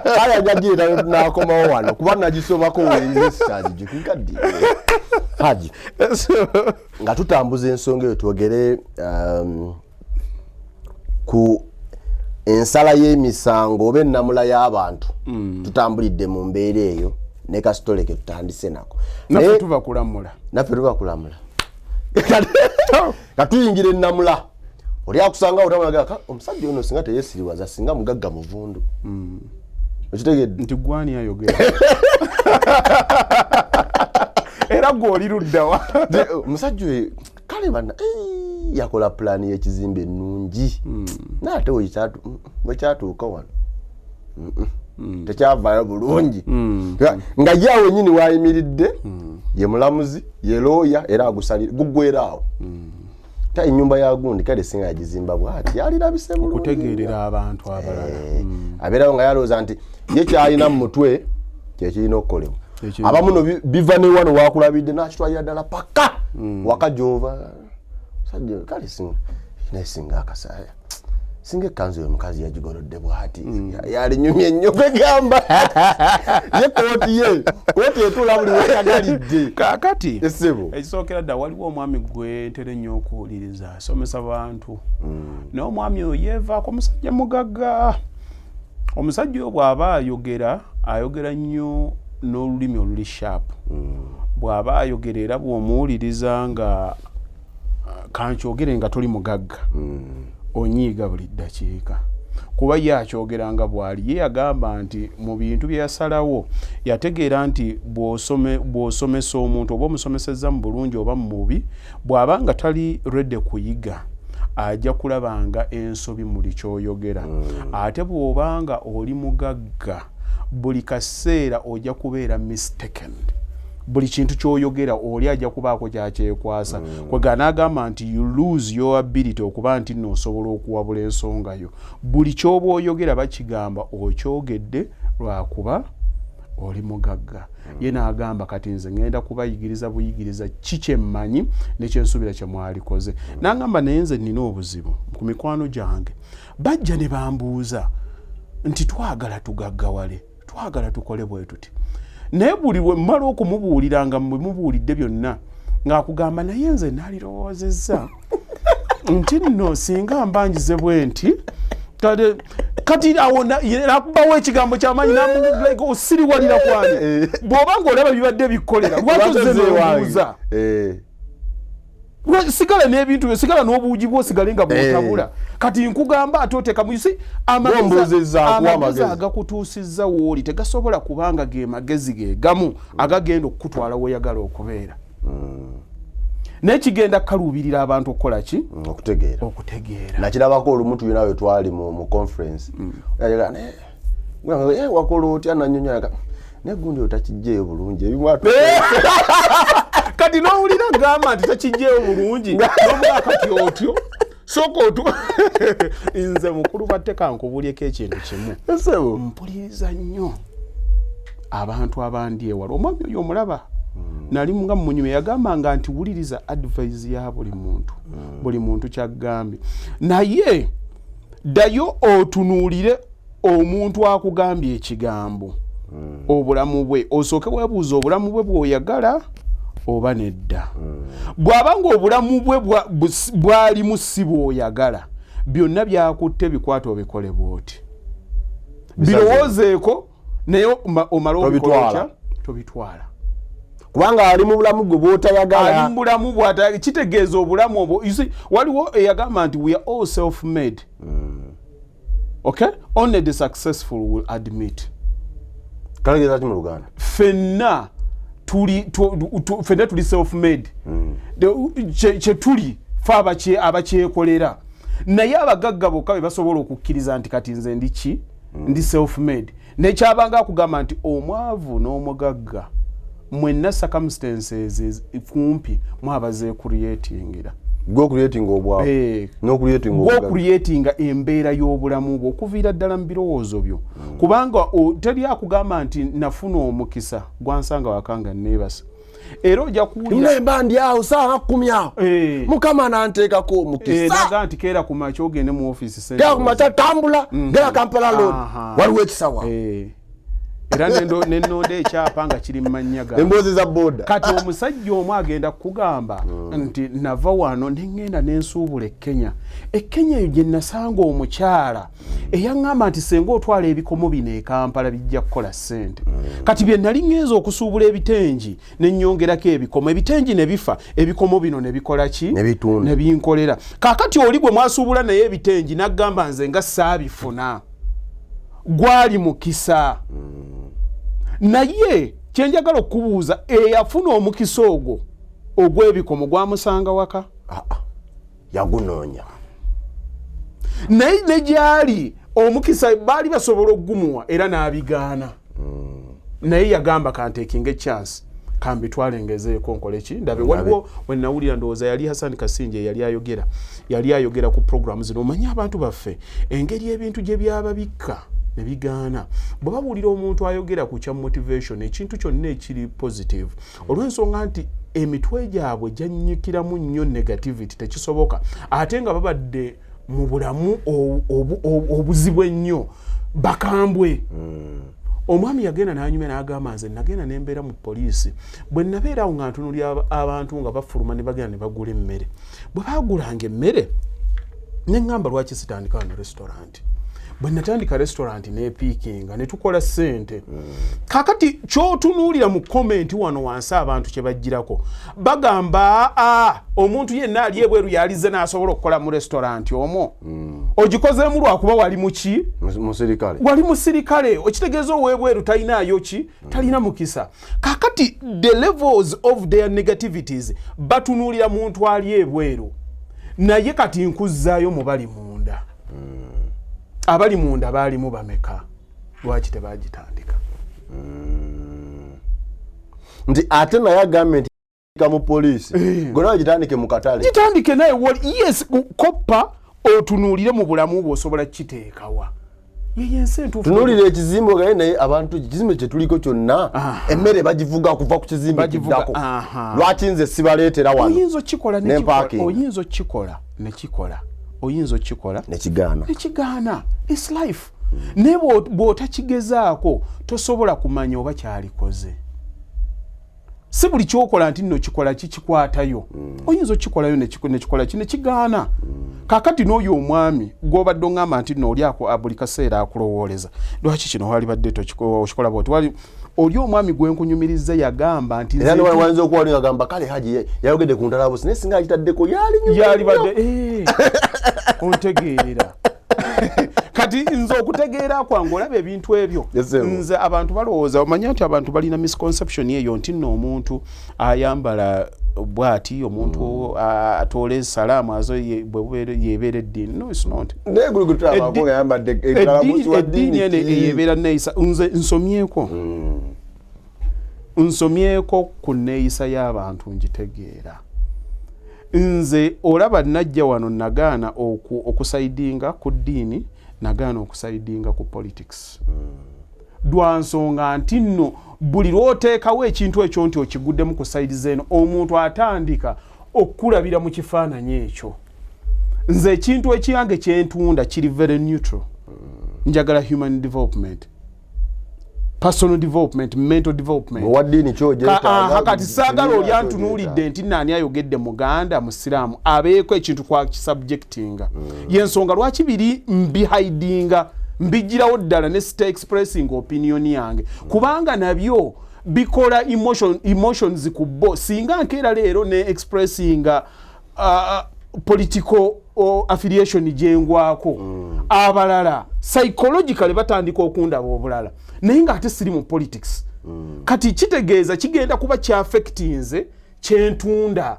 Kale ajja gireeta nakomawo wano kuba nagisomako wengisagijukikaddi. Haji, nga tutambuza ensonga eyo, twogere ku ensala y'emisango oba ennamula y'abantu. Tutambulidde mu mbeera eyo ne kasitole ke tutandise nako. Naffe tuva kulamula. Naffe tuva kulamula. Katuyingira ennamula. Oli akusanga otamulaga omusajja ono singa teyesiriwaza, singa mugagga muvundu. Okitegedde? Nti gwani ayogera era gwe oli luddawa? Omusajja oyo kale bana yakola pulaani y'ekizimbe ennungi, naye ate bwekyatuuka wano tekyavaayo bulungi. Nga ye awo wenyini wayimiridde, ye mulamuzi, ye looya, era agusalira guggwera awo. Ta ennyumba ya gundi kale singa yagizimba bwati yalirabise bulungi. Okutegeerera abantu abalala. Abeerawo nga yalowooza nti ye kyalina mu mutwe kyekirina okukolebwa. Abamu no biva ne wano wakulabidde nakitwalira ddala paka waka gyova. Sajja kale naye singa akasaya, singa ekkanzu oyo omukazi yagigolodde bwati, yalinyumye nnyo. Kwegamba ye kooti, ye kooti etuula buli weyagalidde. Kaakati Essebo. Ekisookera ddala, waliwo omwami gwe ntera ennyo okuwuliriza asomesa bantu, naye omwami oyo yeevaako omusajja mugagga. Omusajja oyo bw'aba ayogera, ayogera nnyo n'olulimi oluli sharp. Bw'aba ayogera era bw'omuwuliriza nga kankyogere, nga toli mugagga, onyiiga buli ddakiika, kuba ye akyogera nga bw'ali. Ye yagamba nti mu bintu bye yasalawo, yategeera nti bw'osomesa omuntu, oba omusomesezza mu bulungi oba mu bubi, bw'aba nga tali ready kuyiga, ajja kulabanga ensobi muli kyoyogera. Ate bw'obanga oli mugagga, buli kaseera ojja kubeera mistaken. Buli kintu kyoyogera oli ajja kubaako kyakyekwasa. Kwega n'agamba nti you lose your ability okuba nti nno osobola okuwabula ensonga yo. Buli kyoba oyogera bakigamba okyogedde lwakuba oli mugagga. Ye n'agamba, kati nze ŋŋenda kubayigiriza buyigiriza ki kyemmanyi nekyensuubira kye mwalikoze. N'agamba, naye nze nnina obuzibu ku mikwano gyange, bajja ne bambuuza nti twagala tugaggawale, twagala tukole bwe tuti. Naye buli lwe mmala okumubuulira nga mwe mubuulidde byonna, ng'akugamba, "Naye nze naalirowoozezza nti nno singa mba njize bwe nti." Kati awo nakubawo ekigambo kyamaanyi, like osiriwalira kwani? Bw'oba ng'olaba bibadde bikkolera, lwaki ozze n'obuuza? Sigala n'ebintu byo, sigala n'obuugi bwo, osigale nga bwotabula. Kati nkugamba ate oteeka muyisi Gw'ombuuzizza, nkuwa amagezi amagezi. Agakutuusizza wooli tegasobola kubanga ge magezi ge gamu agagenda okukutwala weeyagala okubeera, naye kigenda kukaluubirira abantu okukola ki? Okutegeera. Okutegeera. Nakirabako olumu tulina we twali mu conference. Yagamba, "Ne, gwe, wakola otya?" Nanyonyola, naye gundi oyo takijjeeyo bulungi ebimu Kati n'owulira gamba nti takijjeeyo bulungi, nomula kati otyo sooka otu. Nze mukulu batteka nkubulyeko ekintu kimu. Ssebo. Mpuliriza nnyo abantu abandi ewala. Omwami oyo omulaba, nali nga munyumya, yagambanga nti wuliriza advice ya buli muntu, buli muntu kyagambye, naye ddayo otunuulire omuntu akugambye ekigambo, obulamu bwe, osooke weebuuza obulamu bwe bw'oyagala oba nedda. Bw'aba nga obulamu bwe bwalimu si bw'oyagala, byonna byakutte bikwate obikole bw'oti, birowoozeeko, naye omale obikola. Tobitwala. Otya? Tobitwala. Kubanga ali mu bulamu gwe bw'otayagala. Ali mu bulamu bw'ata, kitegeeza obulamu obwo, you see, waliwo eyagamba nti we are all self made, okay, only the successful will admit. Kalegeeza ki mu Luganda? Ffenna tuli ffenna tuli self made. Kye tuli fe abakyekolera, naye abagagga bokka be basobola okukkiriza nti kati nze ndi ki, ndi self made. Nekyabanga akugamba nti omwavu n'omugagga mwenna circumstances kumpi mwabazeecreatingira. Gwocreatinga obwavu n'ocreatinga obugagga. Gwocreatinga embeera y'obulamu bwo okuviira ddala mu birowoozo byo, kubanga teri akugamba nti nafuna omukisa gwansanga waka nga neebasa, era ojja kuwulira Nemba ndi awo saawa 10 awo, Mukama nanteekako omukisa. Naga nti keera ku makya ogende mu ofiisi. Gera ku makya, tambula, gera Kampala Road, waliwo ekisawa. Era nenonda ekyapa nga kiri mu mannya gange. Emboozi za boda. Kati omusajja omu agenda kukugamba nti nava wano neŋŋenda nensuubula e Kenya. E Kenya eyo gye nasanga omukyala eyaŋŋamba nti senga otwala ebikomo bino e Kampala bijja kukola ssente. Kati bye nali ŋŋenza okusuubula ebitengi, nenyongerako ebikomo, ebitengi ne bifa, ebikomo bino ne bikola ki? Ne bitunda. Ne binkolera. Kaakati oli gwe mwasuubula naye ebitengi n'aggamba nze nga saabifuna, gwali mukisa. Naye kyenjagala okubuuza, eyafuna omukisa ogwo ogw'ebikomo gwamusanga waka? Ah, ah. Yagunoonya. Naye ne gyali omukisa baali basobola okugumuwa era n'abigaana, naye yagamba kantakinga chance, kambitwale ngezeeko nkole ki, ndabe. Waliwo wenawulira, ndowooza yali Hassan Kasinje yali ayogera, yali ayogera ku programu zino. Omanyi abantu baffe engeri ebintu gye byababikka ne bigaana, bwe bawulira omuntu ayogera ku kya motivation, ekintu kyonna ekiri positive, olw'ensonga nti emitwe gyabwe gyannyikiramu nnyo negativity, tekisoboka. Ate nga babadde mu bulamu obuzibu ennyo, bakambwe. Omwami yagenda n'anyumya n'agamba, nze nagenda nembeera mu poliisi, bwe nabeerawo nga ntunulya abantu nga bafuluma ne bagenda ne bagula emmere. Bwe bagulanga emmere neŋŋamba, lwaki sitandika wano restaurant? Bwe natandika restaurant nepiikinga ne tukola ssente. Kakati kyotunuulira mu comment wano wansi, abantu kye bagirako bagamba, aa omuntu yenna ali ebweru yalize n'asobola okukola mu restaurant omwo, ogikozeemu lwakuba wali muki? Musirikale. Wali musirikale. Okitegeeza ow'ebweru talinaayo ki? Talina mukisa. Kakati the levels of their negativities, batunuulira muntu ali ebweru. Naye kati nkuzzaayo mu bali munda. Abali munda baalimu bameka? Lwaki tebagitandika? Nti ate naye agambye nti ka mu poliisi, gwe nawe gitandike mu katale. Gitandike naye yes, koppa otunuulire mu bulamu bwe osobola kiteekawa yeyo ensi entuufu. Tunuulira ekizimbe ogaye, naye abantu ekizimbe kyetuliko kyonna, emmere bagivuga kuva ku kizimbe Bagivuga, kiddako. Aha. Lwaki nze sibaleetera wano Oyinza okukikola ne nekikola. parking? Oyinza okukikola nekikola, oyinza okukikola nekigaana. Nekigaana. Its life. Naye bw'otakigezaako tosobola kumanya oba kyalikoze. Si buli kyokola nti nno kikola kikikwatayo. Oyinza okukikolayo nekikola ki, nekigaana. Kakati n'oyo omwami gw'obadde oŋŋamba nti nno oli buli kaseera akulowooleza lwaki kino walibadde okikola bwoti, wali oli omwami gwenkunyumiriza yagamba nti era wayinza okuba oli agamba kale Haji yayogedde ku ntalabusi, naye singa agitaddeko yali yalibadde ontegeera. Kati nze okutegeera kwange, olaba ebintu ebyo, nze abantu balowooza, omanya nti abantu balina misconception eyo nti nno omuntu ayambala bwati, omuntu atoola esalaamu azo bwe yebeera eddiini. No, it's not. Eddiini eno eyebeera neeyisa. Nze nsomyeko, nsomyeko ku neeyisa y'abantu, ngitegeera. Nze olaba najja wano nagaana okusaidinga ku ddiini, nagaana okusaidinga ku politics, lwa nsonga nti nno buli lw'oteekawo ekintu ekyo nti okiguddemu ku side zeeno, omuntu atandika okukulabira mu kifaananyi ekyo. Nze ekintu ekyange kyentunda kiri very neutral. Njagala human development, personal development, mental development. Owa ddiini Kati saagala oli antunuulidde nti naani ayogedde, muganda, musiraamu, abeeko ekintu kwa kisubjectinga. Yensonga lwaki biri mbihidinga, mbigirawo ddala ne sita expressing opinion yange, kubanga nabyo bikola emotions ku bo. Singa nkeera leero ne expressinga political affiliation gyengwako, abalala psychologically batandika okundaba obulala, naye ng'ate siri mu politics. Kati kitegeeza kigenda kuba kyaffectinze kyentunda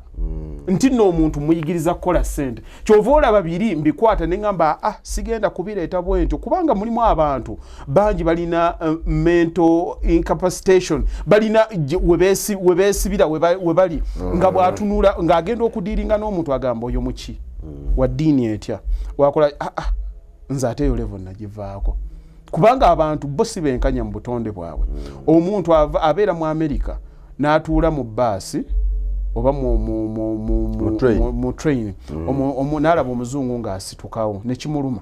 nti nno omuntu muyigiriza kukola ssente. Kyova olaba biri mbikwata ne ŋŋamba, ah, sigenda kubireeta bwentyo, kubanga mulimu abantu bangi balina mental incapacitation, balina we beesibira we bali nga bw'atunula ng'agenda okudiiringa n'omuntu agamba, oyo muki wa ddiini etya, wakola? Ah, ah, nze ate eyo level nagivaako, kubanga abantu bo si benkanya mu butonde bwabwe. Omuntu abeera mu Amerika n'atuula mu baasi oba Mu train. Mu train, n'alaba omuzungu ng'asitukawo nekimuluma,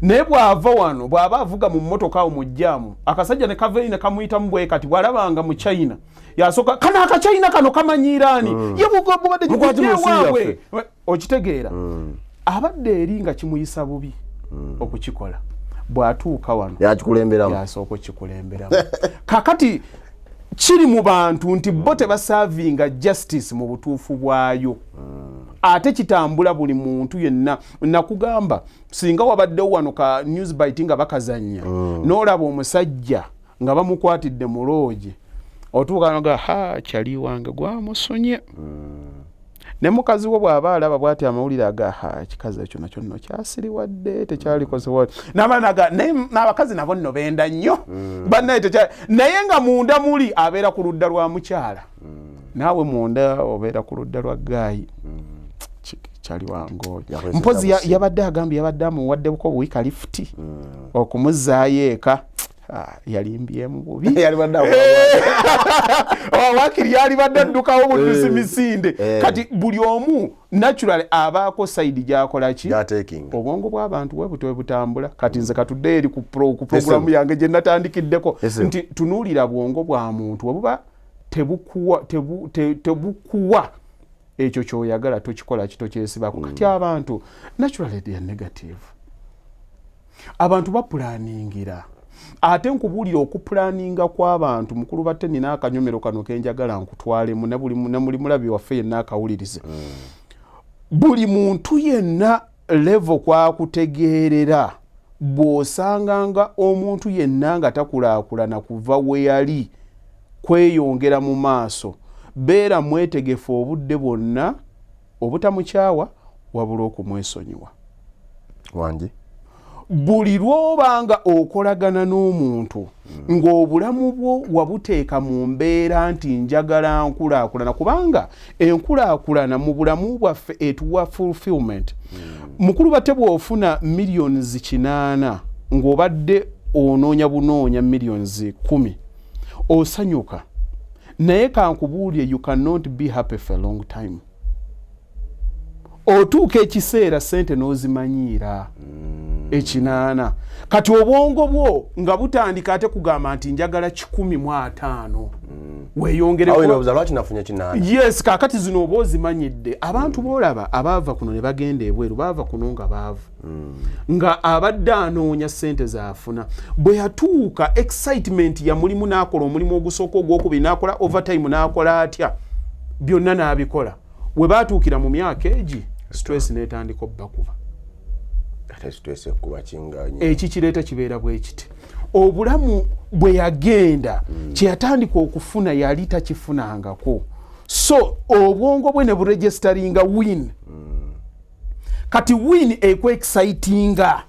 naye bw'ava wano, bw'aba avuga mu mmotoka awo mu jjaamu, akasajja ne kava eri ne kamuyitamu bwe kati, bw'alabanga mu China yasooka kano akachina kano kamanyiiraani ye bubadde Mukwate mu nsi waabwe. Okitegeera, abadde eri nga kimuyisa bubi okukikola, bw'atuuka wano yakikulemberamu. Yasooka okikulemberamu. Kakati kiri mu bantu nti bo tebaservinga justice mu butuufu bwayo, ate kitambula buli muntu yenna. Nakugamba singa wabaddewo wano ka news bite nga bakazanya, n'olaba omusajja nga bamukwatidde mu loogi, otuuka noga ha kyali wange gwamusunye, ne mukazi wo bw'aba alaba bw'ati amawulire aga ha ekikazi ekyo nakyo nno kyasiriwadde, tekyalikozewa n'abaana, naye n'abakazi nabo nno benda nnyo bannaye naye nga munda muli abeera ku ludda lwa mukyala, naawe munda obeera ku ludda lwa guy. Kyali wange oyo Yakozesa mpozi busimu. Yabadde agambye yabadde amuwaddeko buwi lifuti okumuzaayo eka. Ah, yalimbyemu bubi. Yalibadde akola Oh, wakiri yalibadde addukawo buddusi misinde. Kati buli omu naturally abaako side gyakola ki gyatekinga. Obwongo bw'abantu bwe butyo bwe butambula. Kati nze katudde eri ku programu yange gye natandikiddeko nti tunuulira bwongo bwa muntu, webuba tebukuwa ekyo kyoyagala, tokikola ki, tokyesibako. Kati abantu naturally they are negative. Abantu bapulaningira, ate nkubuulira okupulaninga kw'abantu mukulu batte nina akanyomero kano kenjagala nkutwalemu ne buli mulabi waffe yenna akawulirize. Buli muntu yenna level kwakutegeerera, bw'osanganga omuntu yenna nga takulaakulana kuva we yali kweyongera mu maaso, beera mwetegefu obudde bwonna obutamukyawa wabula okumwesonyiwa. Wangi. Buli lw'obanga okolagana n'omuntu ng'obulamu bwo wabuteeka mu mbeera nti njagala nkulaakulana, kubanga enkulaakulana mu bulamu bwaffe etuwa fulfillment. Mukulu bate bw'ofuna millions 8 ng'obadde onoonya bunoonya millions 10, osanyuka, naye kankubuulire, you cannot be happy for a long time. Otuuka ekiseera sente n'ozimanyiira. 80. Kati obwongo bwo nga butandika ate kugamba nti njagala 150, weeyongere. Awo ndowooza lwaki nafunye 80? Yes, kakati zino oba ozimanyidde. Abantu boolaba abaava kuno ne bagenda ebweru, baava kuno nga baavu, nga abadde anoonya ssente zaafuna. Bwe yatuuka, excitement ya mulimu, n'akola omulimu ogusooka, ogwokubiri, n'akola overtime, n'akola atya, byonna n'abikola. We baatuukira mu myaka egi, stress n'etandika obbakuba. Ate stress ekuba kinganyi. Ekikireeta kibeera bwe kiti: obulamu bwe yagenda, kyeyatandika okufuna yali takifunangako, so obwongo bwe ne buregisteringa win. Kati win ekwexcitinga.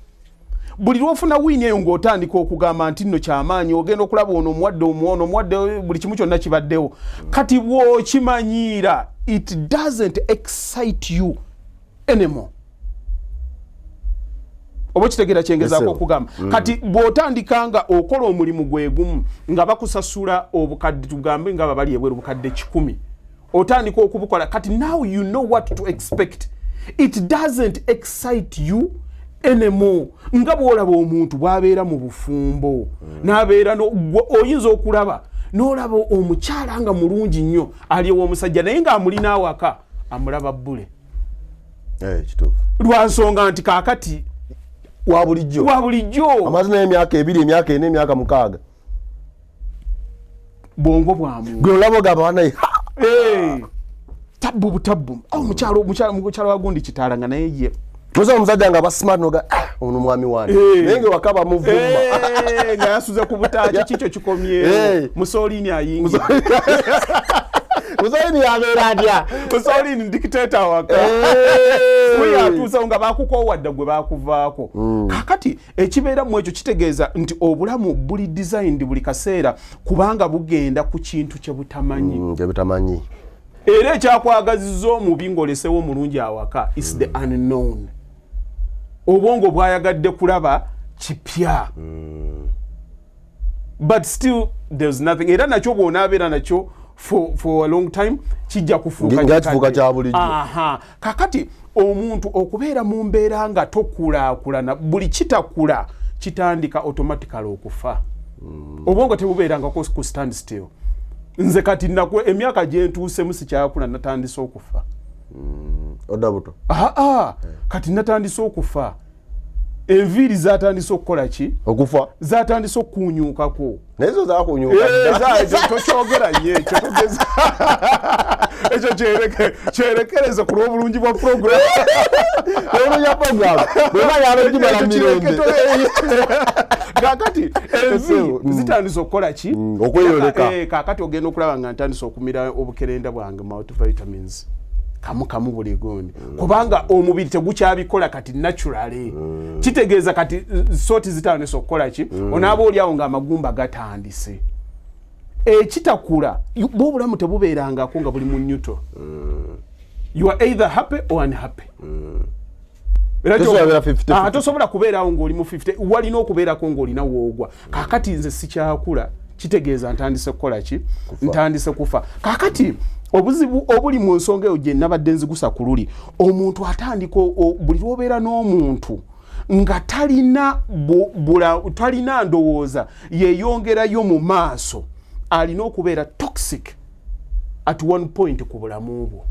Buli lwofuna win eyo, ng'otandika okugamba nti nno kyamaanyi, ogenda okulaba ono omuwadde, omuwono omuwadde, buli kimu kyonna kibaddewo. Kati bw'okimanyiira, it doesn't excite you anymore. Oba okitegeera kyengezaako Yes, sir. okugamba? Kati bw'otandika nga okola omulimu gwe gumu nga bakusasula obukadde, tugambe nga babali ebweru, bukadde 100, otandika okubukola. Kati now you know what to expect, it doesn't excite you anymore. Nga bw'olaba omuntu bw'abeera mu bufumbo, n'abeera oyinza okulaba n'olaba omukyala nga mulungi nnyo ali ew'omusajja, naye ng'amulina awaka amulaba bbule. Eh, kituufu. Lwansonga nti kaakati wa bulijjo. Wa bulijjo. Amaze naye emyaka 2, emyaka 4, emyaka 6. Bwongo bwa muntu. Gwe olaba ogamba wanaye. Eh, tabbu butabbu. Awo omukyalo wa gundi kitaala nga naye ye Toza omusajja nga basmart noga, ah, ono mwami wange. Eh. Naye nga waka bamuvuma. Eh, nga yasuze ku butaaki, kikyo kikomyewo. Eh. Musolini ayingira. Musolini yabeera atya? Musolini dictator waka. Eh. We yatuusawo nga bakukoowa dda, gwe bakuvaako. Kakati ekibeera mu ekyo kitegeeza nti obulamu buli designed buli kaseera kubanga bugenda ku kintu kye butamanyi. Kye butamanyi. Era ekyakwagaziza omubi ng'olesewo omulungi awaka is the unknown. Obwongo bwayagadde kulaba kipya, but still there's nothing. Era nakyo bw'onaabeera nakyo for a long time, kijja kufuuka Nga kifuuka kikadde. kya bulijjo. Aha. Kakati omuntu okubeera mu mbeera nga tokulaakulana, buli kitakula kitandika automatically okufa. Obwongo tebubeerangako ku stand still. Nze kati emyaka gyentuusemu sikyakula, natandise okufa. Odda buto. Aa, kati natandise okufa, enviiri zatandise okukola ki? Okufa. Zatandise okukunyukako. Naye zo zakunyuka. Eh, tokyogera nnyo ekyo, togeza ekyo, kyerekereze ku lw'obulungi bwa program. Olwo ya program bweba yalogimala Ekyo mirembe. Kakati envi zitandise okukola ki? Okweyoleka. Eh, kakati ogenda okulaba nga ntandise okumira obukerenda bwange, multivitamins, kamu kamu buli gundi, kubanga omubiri tegukyabikola kati naturally. Kitegeeza kati sooti zitandise okukola ki? Onaaba oliawo ng'amagumba gatandise. Ekitakula bwe obulamu tebubeerangako nga buli mu neutral. You are either happy or unhappy. Era Tosobola kubeera 50-50. Ah, tosobola kubeerawo ng'oli mu 50, walina okubeerako ng'olina woogwa. Kaakati nze sikyakula, kitegeeza ntandise kukola ki? Ntandise kufa. Kaakati obuzibu obuli mu nsonga eyo gye nabadde nzigusa ku luli, omuntu atandika buli lwobeera n'omuntu nga talina talina ndowooza yeyongerayo mu maaso, alina okubeera toxic at one point ku bulamu bwo,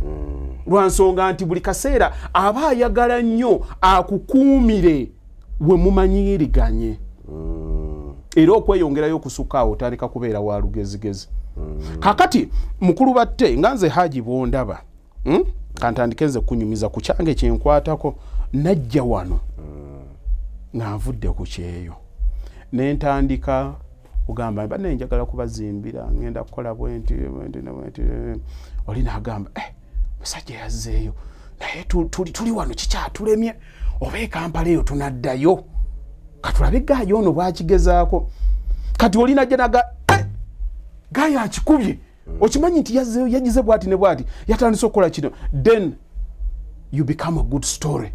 lwa nsonga nti buli kaseera aba ayagala nnyo akukuumire we mumanyiriganye. Era okweyongerayo okusukka awo, otandika kubeera wa lugezigezi. Kakati mukulu batte nga nze Haji bwondaba, Kantandike nze kunyumiza ku kyange kyenkwatako. Najja wano nga nvudde ku kyeyo, nentandika kugamba banne njagala kubazimbira, ngenda kukola bwenti bwenti ne bwenti. Oli nagamba, eh, musajja yazzeeyo, naye tuli wano kikyatulemye, oba ekampala eyo tunaddayo, katulabe guy ono bwakigezaako. Kati oli najja naga, eh, guy akikubye, okimanyi nti yazzeeyo, yagize bwati ne bwati, yatandise okukola kino. Then you become a good story.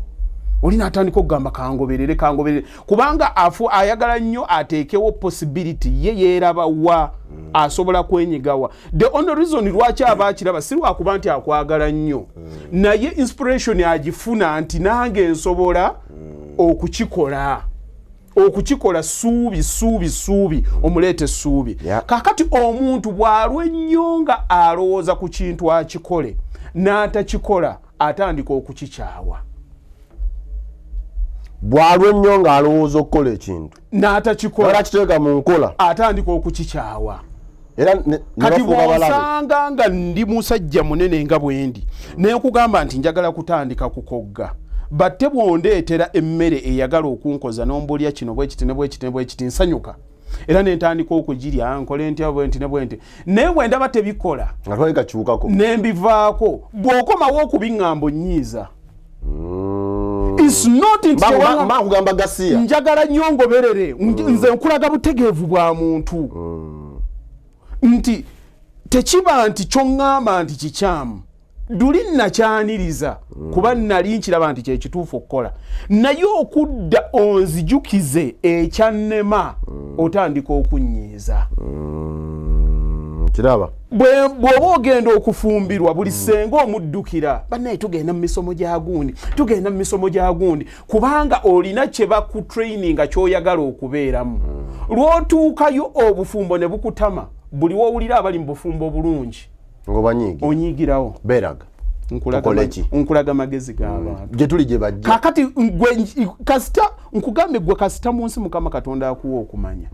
Oli natandika okugamba kangoberere, kangoberere, kubanga afu ayagala nnyo ateekewo possibility ye yeeraba wa asobola kwenyigawa. The only reason lwaki aba akiraba si lwakuba nti akwagala nnyo, naye inspiration agifuna nti nange nsobola. Okukikola, okukikola suubi, suubi, suubi, omuleeta essuubi. Kakati omuntu bw'alwa ennyo nga alowooza ku kintu akikole n'atakikola, atandika okukikyawa. Bw'alwa ennyo ng'alowooza okukola ekintu n'atakikola, nakiteeka mu nkola, atandika okukikyawa. Era Kati bw'osanga nga ndi musajja munene nga bwe ndi, nenkugamba nti njagala kutandika kukogga, batte bw'ondeetera emmere eyagala okunkoza n'ombuulya kino bwekiti ne bwekiti ne bwekiti, nsanyuka era nentandika okugirya, nkole ntya, bwenti ne bwenti. Naye bwe ndaba tebikola, nga twali kakyukako, nembivaako. Bw'okomawo okubiŋŋamba, onnyiiza. It's not nti Makugamba gasiya. Njagala nnyo ngoberere. Nze nkulaga butegeevu bwa muntu nti tekiba nti kyoŋŋamba nti kikyamu, luli nakyaniriza kuba nali nkiraba nti kyekituufu okukola, naye okudda onzijukize ekyannema, otandika okunnyiiza. Kiraba. Bw'oba ogenda okufumbirwa, buli ssenga omuddukira, bannaye tugenda mu misomo gya gundi, tugenda mu misomo gya gundi, kubanga olina kye bakutraininga ky'oyagala okubeeramu. Lw'otuukayo obufumbo ne bukutama, buli wowulira abali mu bufumbo obulungi, Ng'obanyiigira. Onyiigirawo. Beeraga. Tukole ki? Nkulaga magezi g'abantu. Gye tuli gye bajja. Kakati gwe kasita nkugambe, gwe kasita mu nsi Mukama Katonda akuwa okumanya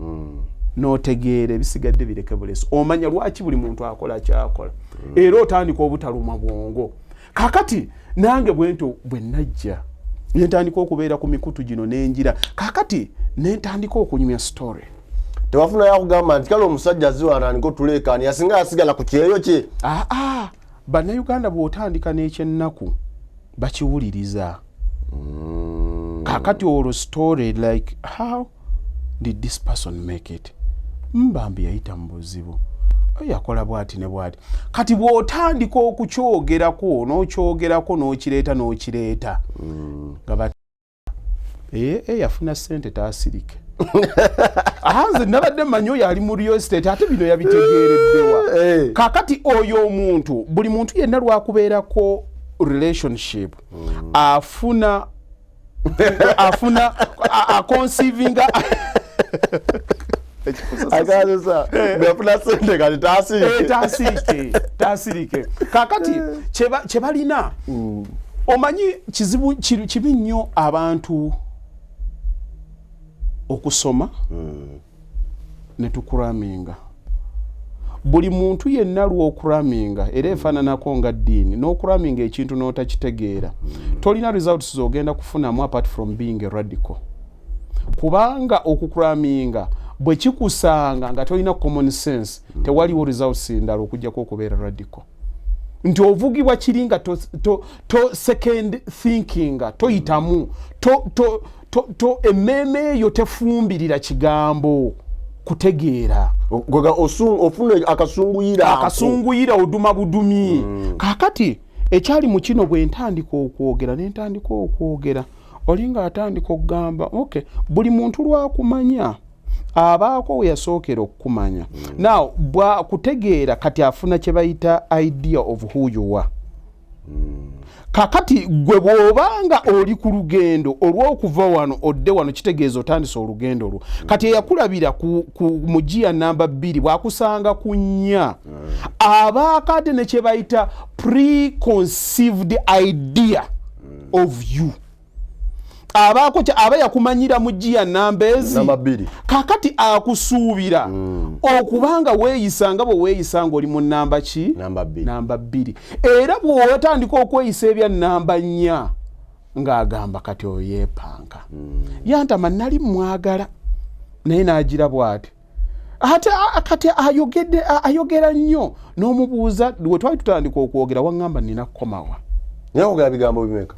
n'otegeera, ebisigadde bireke bulesi. Omanya lwaki buli muntu akola kyakola, era otandika obutalumwa bwongo. Kakati nange bwentyo bwe najja nentandika okubeera ku mikutu gino nenjira, kakati nentandika okunyumya story. Tewafunayo akugamba nti kale omusajja ziwa atandika otuleekaani, yasinga yasigala ku kyeyo kye? Aa, Bannayuganda bw'otandika n'ekyennaku bakiwuliriza. Kakati olwo story like, how did this person make it? Mbambi yayita mu buzibu, yakola bwati ne bwati. Kati bw'otandika okukyogerako n'okyogerako n'okireeta n'okireeta nga bat ee yafuna sente taasirike. Aha, nze nabadde mmanyi oyo ali mu real estate, ate bino yabitegeereddewa? Kakati oyo omuntu, buli muntu yenna lwakubeerako relationship, afuna aconceivinga. Akazesa bweyafuna sente kati taasirike. Tasirike, tasirike. Kakati kye balina, omanyi kizibu kibi nnyo abantu okusoma ne tucraminga. Buli muntu yenna lw'ocraminga, era efaananako nga ddiini, n'ocraminga ekintu n'otakitegeera, tolina results z'ogenda kufunamu apart from being a radical, kubanga okucraminga bwe kikusanga nga tolina common sense, tewaliwo results ndala okugjako okubeera radical, nti ovugibwa kiri nga to second thinking, toyitamu to emmeeme eyo tefumbirira kigambo kutegeera. Gwega ofuna akasunguyira ako. Akasunguyira, oduma budumi. Kakati ekyali mu kino, bwe ntandika okwogera nentandika okwogera, oli ng'atandika okugamba, ok, buli muntu lwakumanya abaako we yasookera okukumanya. Now bwakutegeera, kati afuna kye bayita idea of who you are. Kakati gwe bw'obanga oli ku lugendo olw'okuva wano odde wano, kitegeeza otandise olugendo lwo. Kati eyakulabira ku mugiya namba 2, bw'akusanga ku 4, abaako ate ne kye bayita preconceived idea of you. Abaako aba yakumanyira mu giya namba ezi. Namba 2. Kakati akusuubira okubanga weeyisa nga bwe weeyisa ng'oli mu namba ki? Namba 2. Namba 2. Era bw'otandika okweyisa ebya namba 4, ng'agamba kati oyo yeepanka, yantama, nali mwagala naye n'agira bw'ati, ate kati ayogedde, ayogera nnyo. N'omubuuza, we twali tutandika okwogera waŋŋamba nina kukomawa? Naye ogera bigambo bimeka?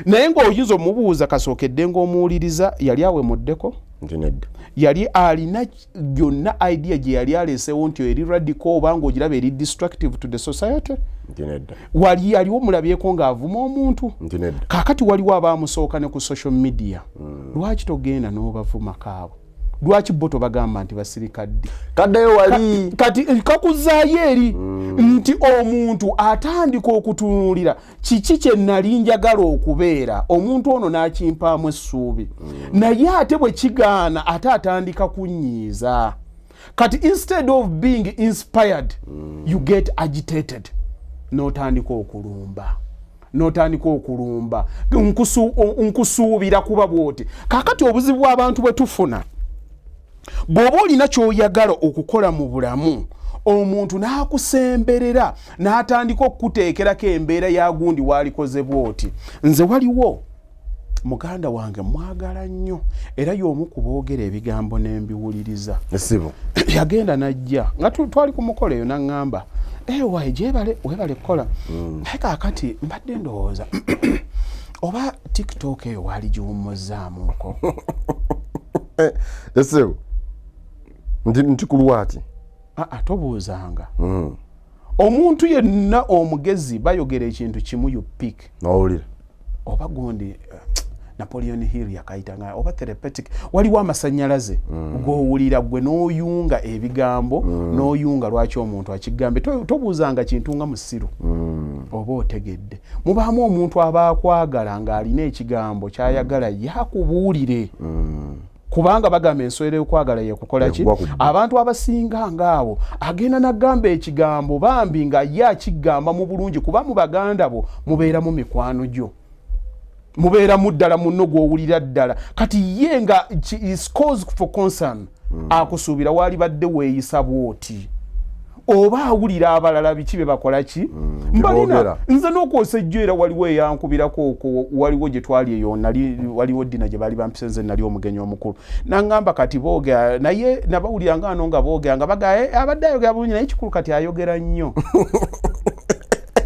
Naye ng'oyinza omubuuza kasookedde ng'omuwuliriza, yali awemuddeko? Nti nedda. Yali alina yonna idea gye yali aleesewo nti eri radical oba ng'ogiraba eri destructive to the society? Nti nedda. Wali yaliwo omulabyeko ng'avuma omuntu? Nti nedda. Kaakati waliwo abamusooka ne ku social media. Lwaki togenda n'obavumako abo? Lwaki bo tobagamba nti basirika ddi? Kaddeyo wali. Kati kakuzaayo eri nti omuntu atandika okutunuulira kiki kye nali njagala okubeera, omuntu ono n'akimpaamu essuubi, naye ate bwe kigaana, ate atandika kunyiiza. Kati instead of being inspired, you get agitated, n'otandika okulumba, n'otandika okulumba. Nkusuubira kuba bwoti. Kaakati obuzibu bw'abantu bwe tufuna, bw'oba olina ky'oyagala okukola mu bulamu, omuntu n'akusemberera n'atandika okukuteekerako embeera ya gundi waalikoze bw'oti. Nze waliwo muganda wange mwagala nnyo, era y'omu ku boogera ebigambo n'embiwuliriza. Esibo. Yagenda najja nga twali ku mukolo eyo, naŋŋamba, "Ewaye gyebale, webale kukola, naye kaakati mbadde ndowooza oba TikTok eyo waali giwummuzaamuuko." Esibo, nti kulwaki? Aa, tobuuzanga. Omuntu yenna omugezi bayogera ekintu kimu, you pick. Nowulira. Oba gundi Napoleon Hill yakayita nga oba therapeutic, waliwo amasanyalaze g'owulira gwe n'oyunga ebigambo, n'oyunga lwaki omuntu akigambe. Tobuuzanga kintu nga musiru oba otegedde. Mubaamu omuntu aba akwagala ng'alina ekigambo kyayagala yakubuulire, kubanga bagamba ensowera yokwagala yekukola ki? Yekugwa ku bbwa. Abantu abasinga ngaawo agenda nagamba ekigambo bambi nga ye akigamba mu bulungi, kuba mu baganda bo mubeeramu mikwano gyo, mubeeramu ddala munno gw'owulira ddala. Kati ye nga is cause for concern, akusuubira waali badde weeyisa bw'oti, oba awulira abalala biki bye bakola ki mbalina. Boogera. Nze n'okwosa ejjo era waliwo eyankubirako okwo, waliwo gye twali eyo, nali waliwo dinner gye baali bampise, nze nali omugenyi omukulu, naŋŋamba kati boogera naye nabawulira nga ano nga boogera nga baga, "Eh, abadde ayogera bulungi, naye kikulu kati ayogera nnyo."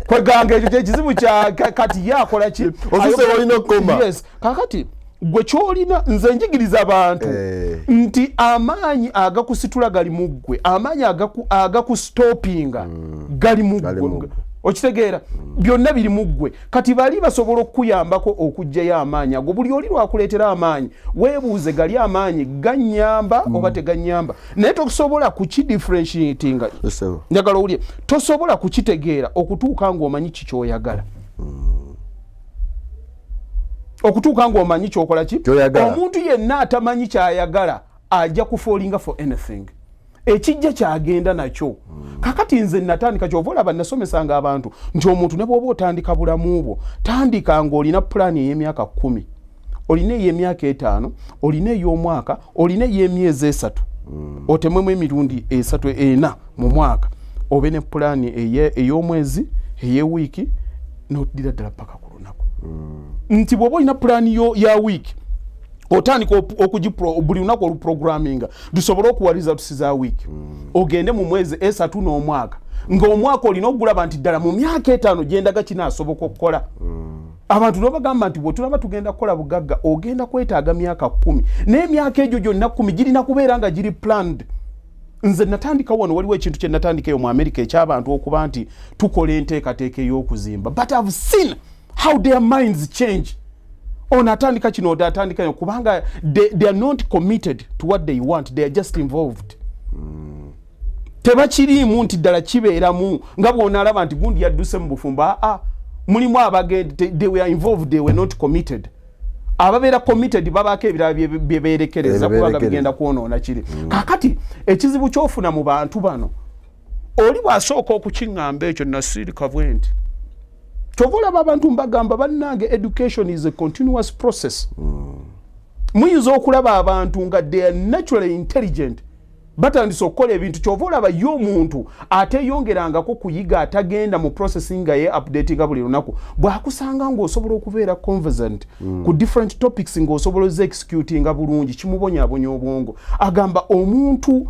Kweganga ekyo kyekizibu kya kati ye akola ki? Osuse walina okukoma. Yes, kakati gwe kyolina, nze njigiriza abantu nti amaanyi agakusitula gali mu ggwe, amaanyi agakustoppinga gali mu Gali ggwe. mu ggwe. Okitegeera? Byonna biri mu ggwe. Kati bali basobola okukuyambako okuggyayo amaanyi ago. Buli oli lwakuleetera amaanyi, weebuuze, gali amaanyi ganyamba oba teganyamba? Naye tosobola kukidifferentiatinga. Esebo. Njagala owulire, tosobola kukitegeera okutuuka ng'omanyi kikyoyagala, okutuuka ng'omanyi kyokola ki. Ky'oyagala. Omuntu yenna atamanyi kyayagala ajja kufallinga for anything ekijja kyagenda nakyo. Kakati nze natandika, kyova olaba nasomesanga abantu nti omuntu ne bw'oba otandika bulamu bwo, tandika ng'olina pulaani ey'emyaka 10, olina ey'emyaka 5, olina ey'omwaka, olina ey'emyezi 3, otemwemu emirundi esatu ena mu mwaka, obe ne pulaani ey'omwezi, ey'ewiiki, n'oddira ddala paka ku lunaku. Nti bw'oba olina pulaani ya wiiki, otandika buli lunaku oluprogramminga tusobole okuwa results za wiiki, ogende mu mwezi 3 n'omwaka, ng'omwaka olina okugulaba nti ddala mu myaka 5 gyendaga kinaasoboka okukola. Abantu nobagamba nti bwetulaba tugenda kukola bugagga, ogenda kwetaaga myaka 10, n'emyaka egyo gyonna 10 girina kubeera nga giri planned. Nze natandika wano, waliwo ekintu kye natandika eyo mu America ekyabantu okuba nti tukola enteekateeka ey'okuzimba, but I've seen how their minds change. Ono atandika kino, ono atandika kino, kubanga they are not committed to what they want, they are just involved. Tebakiriimu nti ddala kibeeramu nga bw'onaalaba nti gundi yadduse mu bufumbo. Aa, mulimu abagende they were involved, they were not committed. Ababeera committed babaako ebirala bye beerekereza, kubanga Byebeerekereza. bigenda kwonoona kiri. Kaakati ekizibu kyofuna mu bantu bano, oli bw'asooka okukiŋŋamba ekyo, nasiirika bwe nti kyova olaba abantu mbagamba, bannange, education is a continuous process. Muyinza okulaba abantu nga they are naturally intelligent, batandise okukola ebintu. Kyova olaba ye omuntu ateyongerangako kuyiga, atagenda mu processing nga ye updatinga buli lunaku, bw'akusanga ng'osobola okubeera conversant ku different topics, ng'osobola oza executinga bulungi, kimubonyaabonya obwongo. Agamba, omuntu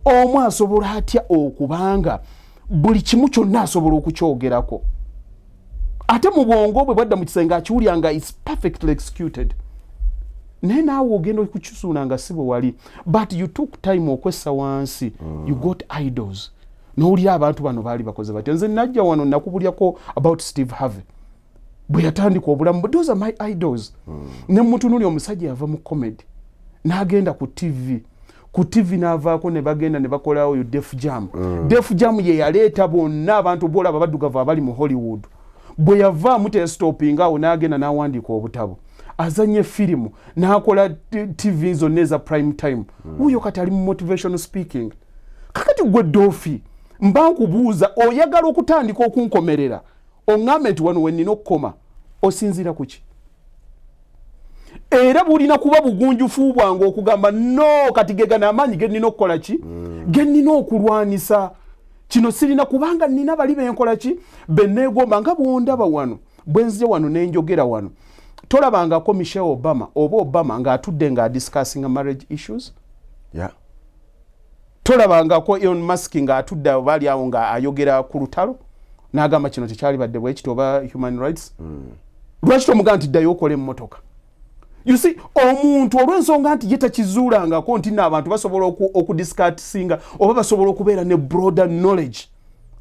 omu asobola atya okubanga buli kimu kyonna asobola okukyogerako, ate mu bwongo bwe bwadda mu kisenge akiwulya nga is perfectly executed, naye naawe ogenda okukisuula nga si bwe wali? But you took time okwessa wansi, you got idols, nowulira abantu bano baali bakoze batya. Nze najja wano nakubulyako about Steve Harvey bwe yatandika obulamu. But those are my idols. Ne mutunuli omusajja yava mu comedy n'agenda ku TV. Ku TV n'avaako ne bagenda ne bakolawo oyo Def Jam. Def Jam ye yaleeta bonna abantu bolaba baddugavu abali mu Hollywood. Bwe yavaamu teyastopinga awo, n'agenda n'awandiika obutabo, azanye firimu, n'akola TV zonna eza prime time. Wuuyo kati ali mu motivational speaking. Kakati gwe Doofi, mba nkubuuza, oyagala okutandika okunkomerera oŋŋambe nti wano we nnina okukoma, osinziira ku ki? Era bulina kuba bugunjufu bwange okugamba no, kati gegana amaanyi ge nnina okukola ki, ge nnina okulwanisa kino. Sirina kubanga nnina bali benkola ki, beneegomba. Nga bwondaba wano, bwe nzije wano nenjogera wano, tolabangako Michelle Obama oba Obama ng'atudde ng'adiscussinga marriage issues. Tolabangako Elon Musk ng'atudde awo, bali awo nga ayogera ku lutalo n'agamba kino tekyalibadde bwekiti oba human rights. Lwaki tomugamba nti ddayo okola emmotoka? You see, omuntu olw'ensonga nti ye takizuulangako nti nno abantu basobola okudiscussinga oba basobola okubeera ne broader knowledge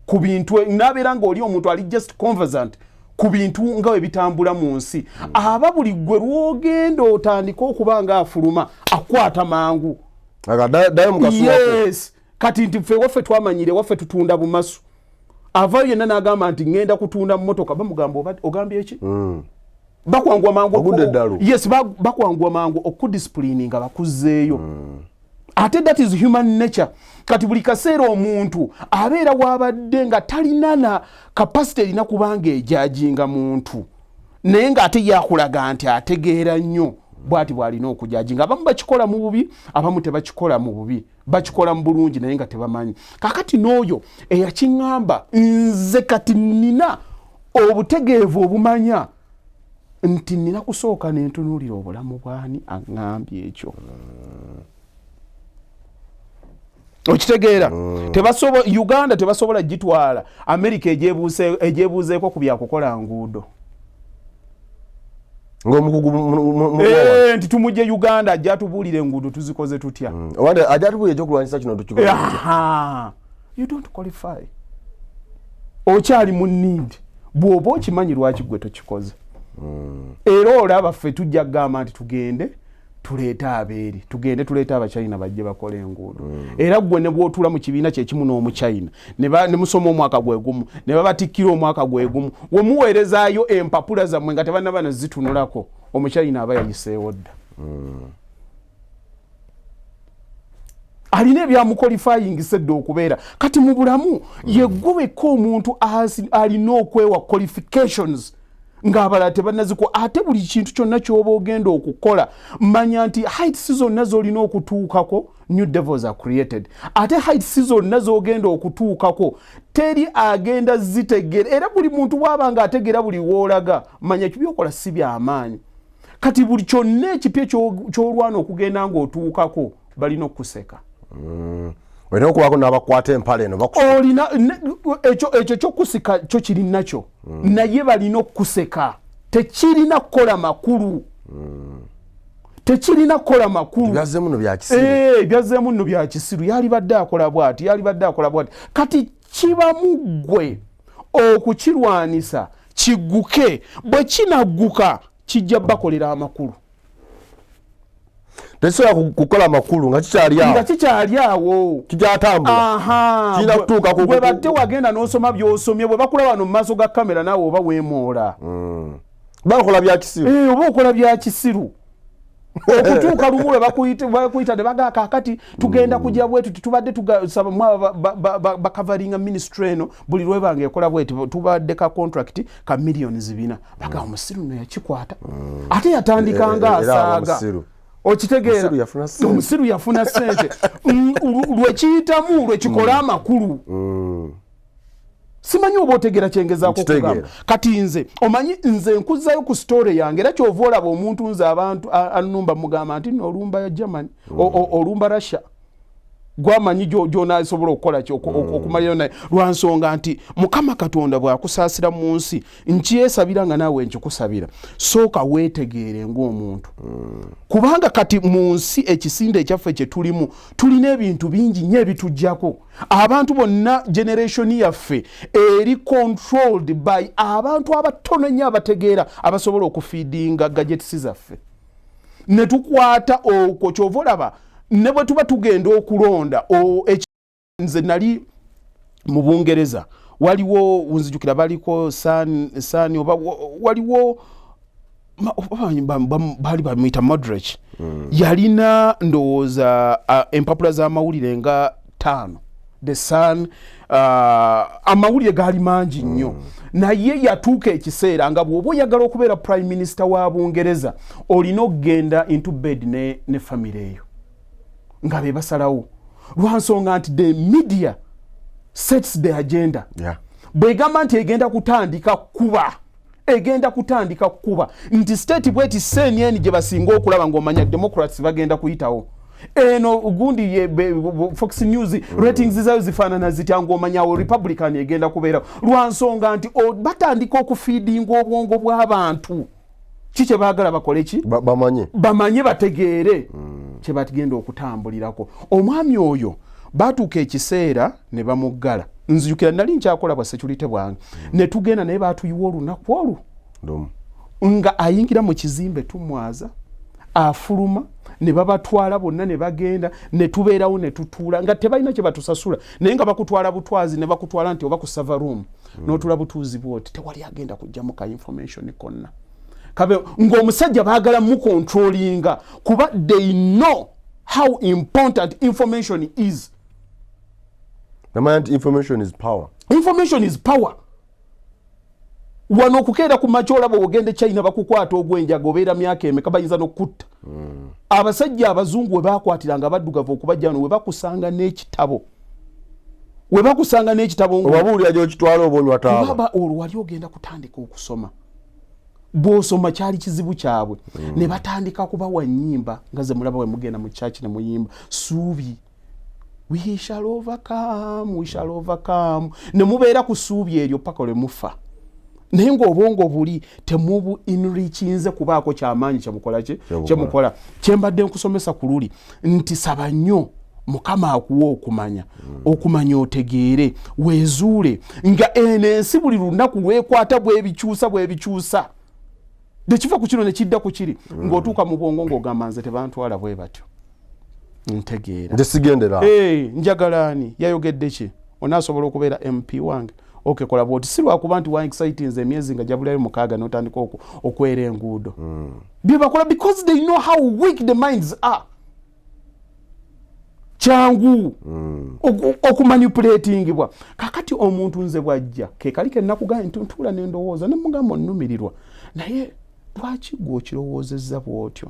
ku bintu, n'abeera ng'oli omuntu ali just conversant ku bintu nga bwe bitambula mu nsi, aba buli gwe lwogenda otandika okuba nga afuluma akwata mangu. Aga ddayo mukasuwako. Yes, kati nti ffe waffe twamanyire, waffe tutunda bumasu. Avaayo yenna n'agamba nti ŋŋenda kutunda mmotoka, bamugamba ogambye eki? Bakwanguwa mangu. Ogudde eddalu. Yes, bakwanguwa mangu okudisciplininga nga bakuzzeeyo. Ate that is human nature. Kati buli kaseera omuntu abeera wabadde nga talina na capacity erina kubanga ejudginga muntu, naye ng'ate yakulaga nti ategeera nnyo, bwati bw'alina okujudginga. Abamu bakikola mu bubi, abamu tebakikola mu bubi, bakikola mu bulungi, naye nga tebamanyi. Kakati n'oyo eyakiŋŋamba, nze kati nina obutegeevu obumanya nti nina kusooka nentunuulira obulamu bwani aŋŋambye ekyo. Okitegeera? Uganda tebasobola gitwala Amerika egyebuuzeeko ku byakukola nguudo. Ng'omukugu nti tumugye Uganda ajja atubuulira enguudo tuzikoze tutya. Oba ajja atubuulira ekyokulwanyisa kino tukikoze tutya. Aha. You don't qualify, okyali mu need. Bw'oba okimanyi, lwaki gwe tokikoze? Era olaba ffe tujja kugamba nti tugende tuleete abeeri, tugende tuleete Abachina bajje bakole enguudo. Era gwe ne bw'otuula mu kibiina kyekimu n'Omuchina ne musoma omwaka gwe gumu, ne babatikkira omwaka gwe gumu, we muweerezaayo empapula zammwe nga tebannaba nazitunulako, Omuchina aba yayiseewo dda, alina ebyamuqualifyingisa edda okubeera. Kati mu bulamu yeggubeka omuntu alina okwewa qualifications ng'abalala tebannazikuwa. Ate buli kintu kyonna ky'oba ogenda okukola, manya nti heights zonna z'olina okutuukako, new devils are created. Ate heights zonna z'ogenda okutuukako, teri agenda zitegera. Era buli muntu bw'aba nga ategeera buli woolaga, manya kibyokola si byamaanyi. Kati buli kyonna ekipya ky'olwana okugenda ng'otuukako, balina okukuseka. Olina okubaako n'abakwata empale eno. Olina ekyo kyokusika kyo kiri nakyo, naye balina okukuseka. Tekirina kukola makulu, tekirina kukola makulu. Byazzeemu nno bya kisiru. Byazzeemu nno bya kisiru, yalibadde akola bwati, yalibadde akola bwati. Kati kibamu ggwe okukirwanisa kigguke. Bwe kinagguka, kijja bakolera amakulu. Tekisobola kukola makulu nga kikyali awo. Nga kikyali awo. Kikyatambula. Kirina kutuuka Gwe batte wagenda n'osoma by'osomye, bwe bakulaba wano mu maaso ga kamera, naawe oba weemoola. Bakola bya kisiru. Oba okola bya kisiru okutuuka lumu lwe bakuyita ne bagaa, kaakati tugenda kujja bwetu, tubadde tugasaba mwaba bacoveringa ministry eno buli lwebanga ekola bweti, tubadde ka contract ka millions 4. Baga omusiru no yakikwata, ate yatandika nga asaaga. Okitegeera? Omusiru yafuna sente. Lwekiyitamu lwekikola amakulu. Simanyi oba otegeera kyengezaako okugamba. Kati nze omanyi nze nkuzzayo ku story yange. Era kyova olaba omuntu nze abantu anumba mugamba nti no olumba ya Germany, olumba Russia, gwamanyi gyonasobola okukola ki okumalirayo naye, lwansonga nti Mukama Katonda bw'akusaasira mu nsi, nkyesabira nga naawe nkikusabira, sooka weetegeere ng'omuntu, kubanga kati mu nsi ekisinde ekyaffe kye tulimu, tulina ebintu bingi nnyo ebitujjako. Abantu bonna, generation yaffe eri controlled by abantu abatono ennyo abategeera, abasobola okufeedinga gadgets zaffe ne tukwata okwo. Kyova olaba Ne bwe tuba tugenda okulonda, nze nali mu Bungereza, waliwo, nzijukira baliko Sani oba waliwo baali bamuyita Murdoch. Yalina ndowooza empapula z'amawulire nga ttaano, The Sun, amawulire gaali mangi nnyo. Naye yatuuka ekiseera nga bw'oba oyagala okubeera prime minister wa Bungereza, olina okugenda into bed ne family eyo nga be basalawo, lwansonga nti the media sets the agenda. Bwegamba nti egenda kutandika kuba egenda kutandika kuba nti state bweti, CNN gye basinga okulaba, ng'omanya Democrats bagenda kuyitawo, eno gundi Fox News ratings zayo zifaanana zitya, ng'omanyawo Republican egenda kubeerawo, lwansonga nti batandika okufeedinga obwongo bw'abantu ki kye baagala bakole ki. Bamanye. Bamanye, bategeere kye bagenda okutambulirako. Omwami oyo batuuka ekiseera ne bamuggala. Nzijukira nali nkyakola bwa security bwange, ne tugenda naye, batuyiwa olunaku olwo nga ayingira mu kizimbe, tumwaza, afuluma, ne babatwala bonna ne bagenda, ne tubeerawo ne tutuula nga tebalina kye batusasula, naye nga bakutwala butwazi, ne bakutwala nti oba ku server room, n'otula butuuzi bwoti, tewali agenda kugjamu ka information konna kabe ng'omusajja baagala mucontrollinga, kuba they know how important information is. Namanya nti information is power. Information is power. Wano okukeera ku makya olaba ogenda e China, bakukwata ogwenjaga, obeera myaka emeka, bayinza n'okutta. Abasajja abazungu we bakwatiranga abaddugavu okubajja wano, we bakusanga n'ekitabo, we bakusanga n'ekitabo obabuulira gyokitwala oba onywa taaba. Olwo wali ogenda kutandika okusoma, bw'osoma kyali kizibu kyabwe. Ne batandika kubawa nnyimba nga ze mulaba we mugenda mu church ne muyimba suubi, "We shall overcome, we shall overcome," ne mubeera ku ssuubi eryo paka lwe mufa, naye ng'obwongo buli temubu enrichinze kubaako kyamaanyi kyemukola ki kyemukola. Kyembadde nkusomesa ku luli nti saba nnyo Mukama akuwa okumanya, okumanya otegeere, weezuule nga eno ensi buli lunaku lwekwata bwebikyusa bwebikyusa, nekiva ku kino nekidda ku kiri, ng'otuuka mu bwongo ng'ogamba, "Nze tebantwala bwe batyo, ntegeera." Nze sigendera. Njagala ani yayogedde ki, onaasobola okubeera MP wange? Okay, kola bwoti, si lwakuba nti wa excitinze emyezi nga jabulayo 6 notandika okwera enguudo. Byebakola because they know how weak the minds are. Kyangu okumanipulatingibwa. Kakati omuntu nze bwajja kekali kenakugaa nti ntuula nendowooza nemugamba, "Onnumirirwa, naye lwaki gwe okirowoozezza bw'otyo?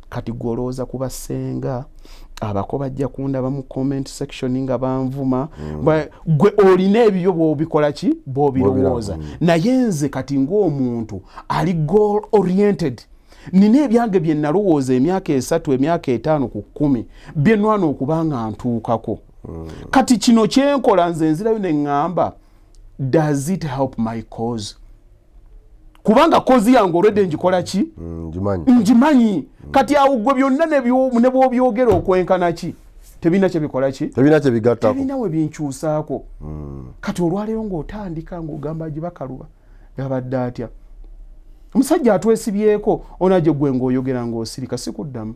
Kati gwe olowooza kuba senga abako bajja kundaba mu comment section nga banvuma. Gwe olina ebyo bwobikola ki bwobirowooza, naye nze kati ng'omuntu ali goal oriented, nina ebyange bye nalowooza emyaka 3, emyaka 5 ku 10, bye nwana okuba nga ntuukako. Kati kino kyenkola, nze nzirayo ne ŋŋamba, does it help my cause? Kubanga cause yange olwedde ngikola ki?" Ngimanyi. Ngimanyi. Kati awo gwe byonna ne bw'obyogera okwenkana ki, tebirina kyebikola ki? Tebirina kyebigattako. Tebirina we binkyusaako. Kati olwaleero ng'otandika ng'ogamba gibakaluba yabadde atya omusajja atwesibyeko onagye, gwe ng'oyogera ng'osirika, sikuddamu,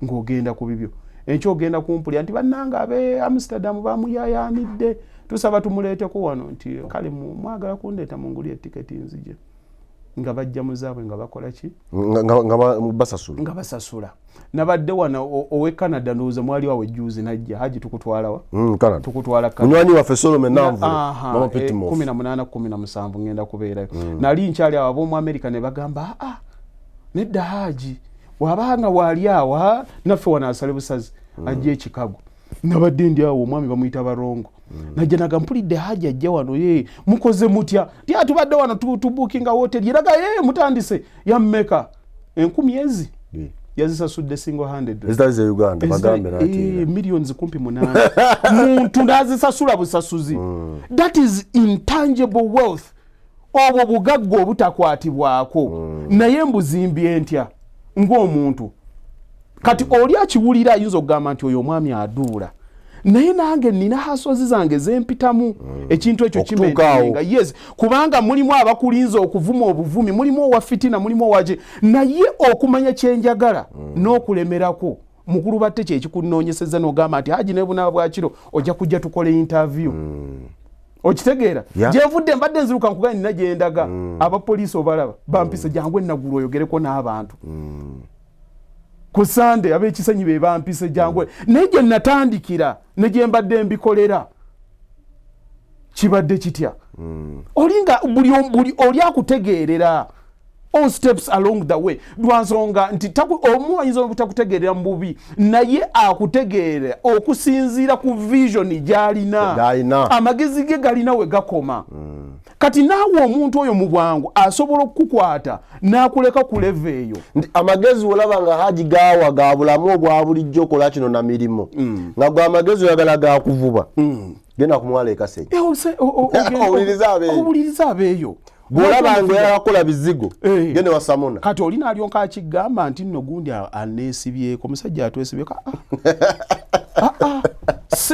ng'ogenda ku bibyo. Enkya ogenda kumpulira nti bannanga abe Amsterdam bamuyayanidde, tusaba tumuleeteko wano, nti kale mwagala kundeeta, mungulye etiketi nzije, nga bajja muzaabwe nga bakola ki? Nga basasula. Nga basasula. Nabadde wano owe Canada, ndowooza mwali wawe juzi, najja, "Haji, tukutwalawa?" Canada. "Tukutwala Canada." Munywanyi waffe Solome Nanvule. Aha, Mama Pitimof. 18, 17 ngenda kubeerayo. Nali nkyali awo, ab'omu America ne bagamba, "Aa, nedda, Haji bw'abanga waali awo, naffe wano asale busazi ajja e Chicago." Nabadde ndi awo, omwami bamuyita Barongo najja naga, "Mpulidde Haji ajja wano, ye mukoze mutya?" Ti atubadde wano tubookinga hotel eraga ye mutandise yammeka 1000 ezi yazisasudde single handed. Ezitali ze Uganda, bagambe nati. Millions kumpi 8, muntu nazisasula busasuzi. That is intangible wealth, obwo bugagga obutakwatibwako. Naye mbuzimbye ntya ng'omuntu? Kati oli akiwulira ayinza okugamba nti oyo omwami aduula, naye nange nina hasozi zange zempitamu, ekintu ekyo Okutuuka awo. kimainga. Yes, kubanga mulimu abakulinza okuvuma obuvumi, mulimu owa fitina, mulimu owaki, naye okumanya kyenjagala n'okulemerako Mukulu batte kyekikunoonyeseza n'ogamba nti Haji nebunaba bwakiro ojja kujja tukole interview. Okitegeera? Gyenvudde mbadde nziruka, nkugaa nina gyendaga. Abapoliisi obalaba bampise, jangu enaggulu oyogereko n'abantu. Ku Sande ab'ekisenyi be bampise, jangu. Naye gye natandikira ne gye mbadde mbikolera kibadde kitya? Olinga buli oli akutegeerera all steps along the way, lwansonga nti omu ayinza obutakutegeerera mu bubi, naye akutegeera okusinziira ku vision gy'alina. Gy'alina. Amagezi ge galina we gakoma. Kati naawe omuntu oyo mu bwangu asobola okukukwata n'akuleka ku level eyo. Nti amagezi olaba nga Haji gaawa ga bulamu obwa bulijjo, okola kino na mirimu, nga gwe amagezi oyagala gakuvuba, genda kumwala ekasenyi. Eh, Owulirize abeeyo. Owulirize abeeyo. Bw'olaba nga oyagala kukola bizigo, genda wasamuna. Kati oli nalyoka akigamba nti nno gundi aneesibyeko, omusajja atwesibyeko. Ah, ah. Ah, ah.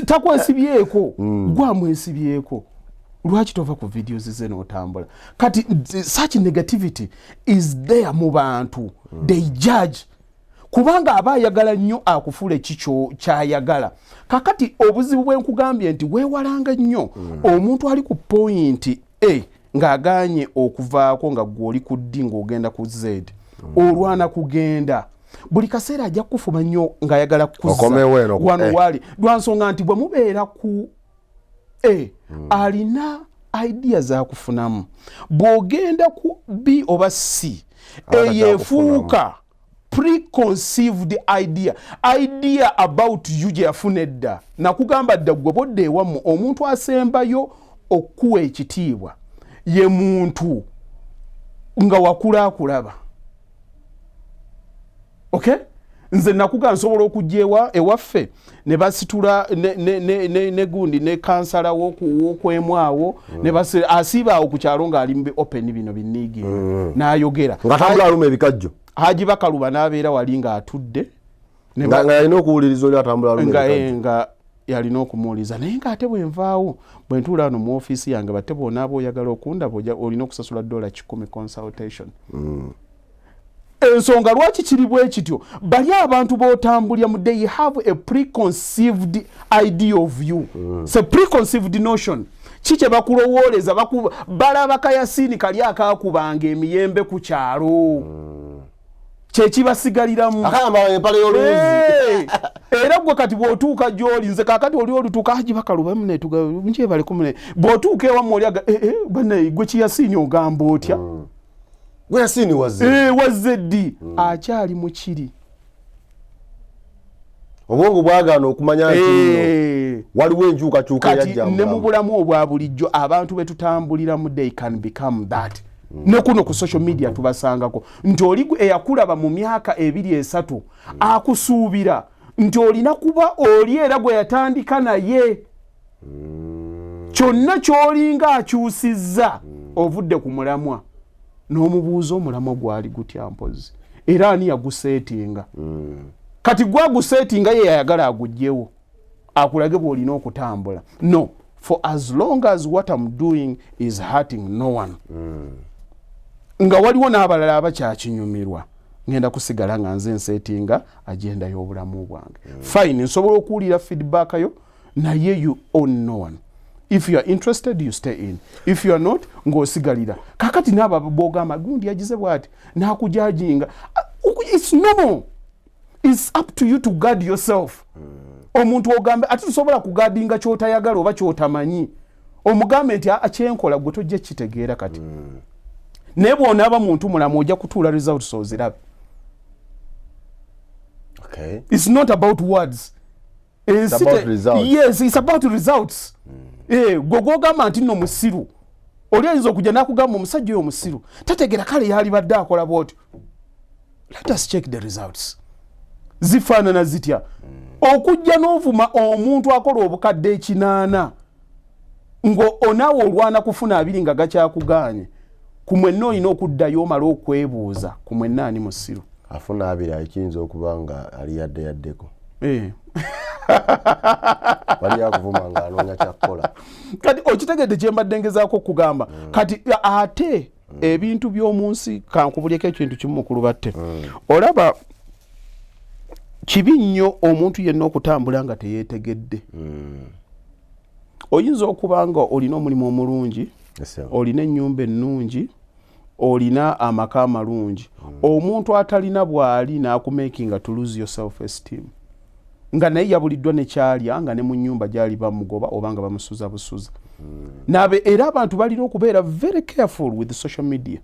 Takwesibyeko, gwe amwesibyeko. Lwaki tova ku videos ze n'otambula? Kati such negativity is there mu bantu. They judge kubanga aba ayagala nnyo akufuula ekikyo kyayagala. Kakati obuzibu bwe nkugambye nti weewalanga nnyo omuntu ali ku point A ng'aganye okuvaako, nga gwe oli ku D ng'ogenda ku Z, olwana kugenda buli kaseera, ajja kukufuma nnyo ng'ayagala kuzza Okomewo eno ku wano A. waali, lwansonga nti bwe mubeera ku A alina idea zakufunamu, bw'ogenda ku B oba C Aba eyo takyakufunamu. efuuka preconceived idea about you gye yafuna edda. Nakugamba dda, gwe bodda ewammwe, omuntu asembayo okukuwa ekitiibwa ye muntu nga wakula akulaba. Okay, nze nakuga nsobola okujja ewaffe ne basitula ne gundi ne kansala wokwemwawo ne asiiba awo ku kyalo ng'ali mu open bino biniigi n'ayogera. Nga tambula aluma ebikajjo. Haji Bakaluba n'abeera wali ng'atudde Nga yalina okuwuliriza oli atambula aluma ebikajjo. Nga yalina okumuwuliza, naye ng'ate bwe nvaawo, bwe ntuula wano mu ofiisi yange, batte bw'onaaba oyagala okundaba olina okusasula $100 consultation. Ensonga lwaki kiri bwe kityo, bali abantu b'otambulira mu, they have a preconceived idea of you. It's a preconceived notion. Ki kye bakulowooleza? Balaba kayasiini kali akaakubanga emiyembe ku kyalo, kyekibasigaliramu. Akayambala empale y'oluwuzi. Era gwe kati bw'otuuka gy'oli, nze kakati oli olutuuka, Haji Bakaluba munetuga nkyebaleku mune, bw'otuuka ewammwe oli aga, "Eh, eh, bannaye gwe kiyasiini ogamba otya?" Gwe Yasiini wazze. Eh, wazze ddi? Akyali mukiri. Obwongo bwagaana okumanya nti nno waliwo enkyukakyuka Kati eyajja mu ne mu bulamu. Bulamu obwa bulijjo, abantu be tutambuliramu, they can become that. Ne kuno ku social media tubasangako nti oli eyakulaba mu myaka 2, 3 akusuubira nti olina kuba oli era gwe yatandika naye. Kyonna ky'olinga akyusizza, ovudde ku mulamwa n'omubuuza omulamwa gwali gutya mpozi, era ani yaguseetinga? Kati gwaguseetinga ye yayagala agugjewo akulage bw'olina okutambula. No, for as long as what I'm doing is hurting no one, nga waliwo n'abalala abakyakinyumirwa, ngenda kusigala nga nze nsetinga agenda y'obulamu bwange. Fine, nsobola okuwulira feedback yo, naye you own no one. If you are interested, you stay in. If you are not, ng'osigalira. Kakati naabo bogamba gundi yagize bwati n'akujajinga, it's normal. It's up to you to guard yourself. Omuntu ogambe ate tusobola kugadinga kyotayagala oba kyotamanyi, omugambe nti aa kyenkola gwe tojja kitegeera kati, naye bw'onaaba muntu mulamu ojja kutuula results ozirabe. It's not about words. It's about results. Yes, it's about results. Gwe gwogamba nti nno musiru, oli ayinza okujja nakugamba omusajja oyo musiru tategeera, kale yalibadde akola bwotyo. Let us check the results, zifaanana zitya? Okujja n'ovuma omuntu akola obukadde 800 ngo onaawe olwana kufuna 20 nga gakyakuganye, ku mwenna olina okuddayo omale okwebuuza ku mwenna ani musiru. Afuna 20 ekiyinza okuba nga ali yadde yaddeko. Wali akuvuma nga anoonya kyakkola. Kati okitegedde kyembadde ngezaako okugamba? Kati ate ebintu by'omu nsi, kankubulyeko ekintu kimu, mukulu batte, olaba Kibi nnyo omuntu yenna okutambula nga teyeetegedde. Oyinza okuba nga olina omulimu omulungi, olina ennyumba ennungi, olina amaka amalungi. Omuntu atalina bw'ali n'akumakinga to lose your self esteem, nga naye yabuliddwa nekyalya, nga ne mu nyumba gyali bamugoba oba nga bamusuza busuza. Nabe era abantu balina okubeera very careful with social media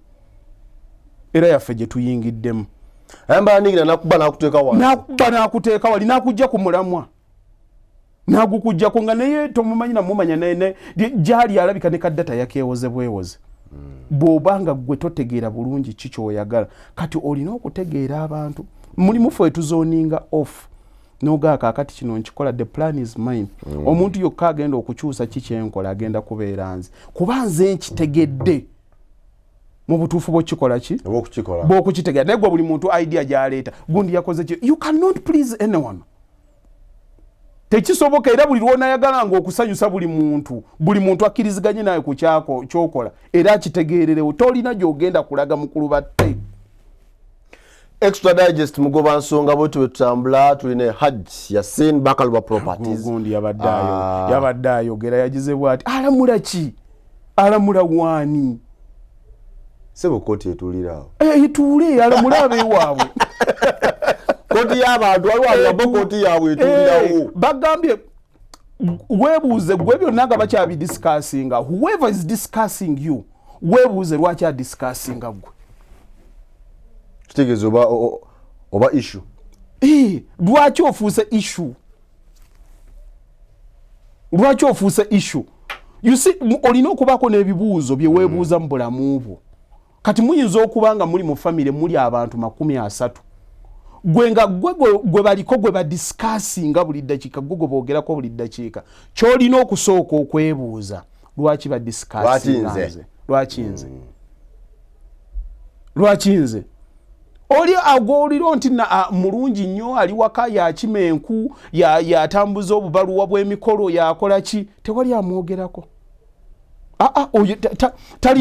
era yaffe gye tuyingiddemu. Ayambala ningira nakuba nakuteeka wali. Nakuba nakuteeka wali, nakujja ku mulamwa, nagukujjako nga naye tomumanyi namumanya, naye gyali alabika ne kaddata yakeewoze bwewoze. Bw'oba nga ggwe totegeera bulungi ki kyoyagala, kati olina okutegeera abantu mulimu ffe tuzoninga off nogaa kaakati kino nkikola, the plan is mine. Omuntu yokka agenda okukyusa ki kyenkola agenda kubeera nze, kuba nze nkitegedde mu butuufu bwokikola ki bwokukitegeera. Naye gwe buli muntu idea gyaleeta, gundi yakoze ki, you cannot please anyone, tekisoboka. Era buli lwonayagalanga okusanyusa buli muntu, buli muntu akkiriziganye naye ku kyako kyokola era akitegeererewo, tolina gyogenda kulaga mukulu batte. Extra Digest, mugoba nsonga, bwetu bwetutambula tulina Hajj Yasin Bakaluba Properties. Gundi yabadde ayo, yabadde ayogera, yagize bwati, alamula ki, alamula waani? Sebo, kooti etuuliraawo. Eh, etuule alamule abeewaabwe. Kooti y'abantu, waliwo agamba kooti yaabwe etuulirawo. Eh, bagambye weebuuze gwe byonna nga bakyabidiscussinga, whoever is discussing you, weebuuze lwaki adiscussinga gwe. Kitegeeza oba issue. Eh, lwaki ofuuse issue? Lwaki ofuuse issue? You see, olina okubaako n'ebibuuzo bye weebuuza mu bulamu bwo. Kati muyinza okuba nga muli mu famire, muli abantu 30, gwe nga gwe baliko, gwe badiscussinga buli ddakiika, gwe gwe boogerako buli ddakiika. Kyolina okusooka okwebuuza, lwaki badiscussinga nze? Lwaki nze? Lwaki nze? Oli agwoliro nti mulungi nnyo, ali waka yakima enku, yatambuza obubaluwa bw'emikolo, yakola ki, tewali amwogerako.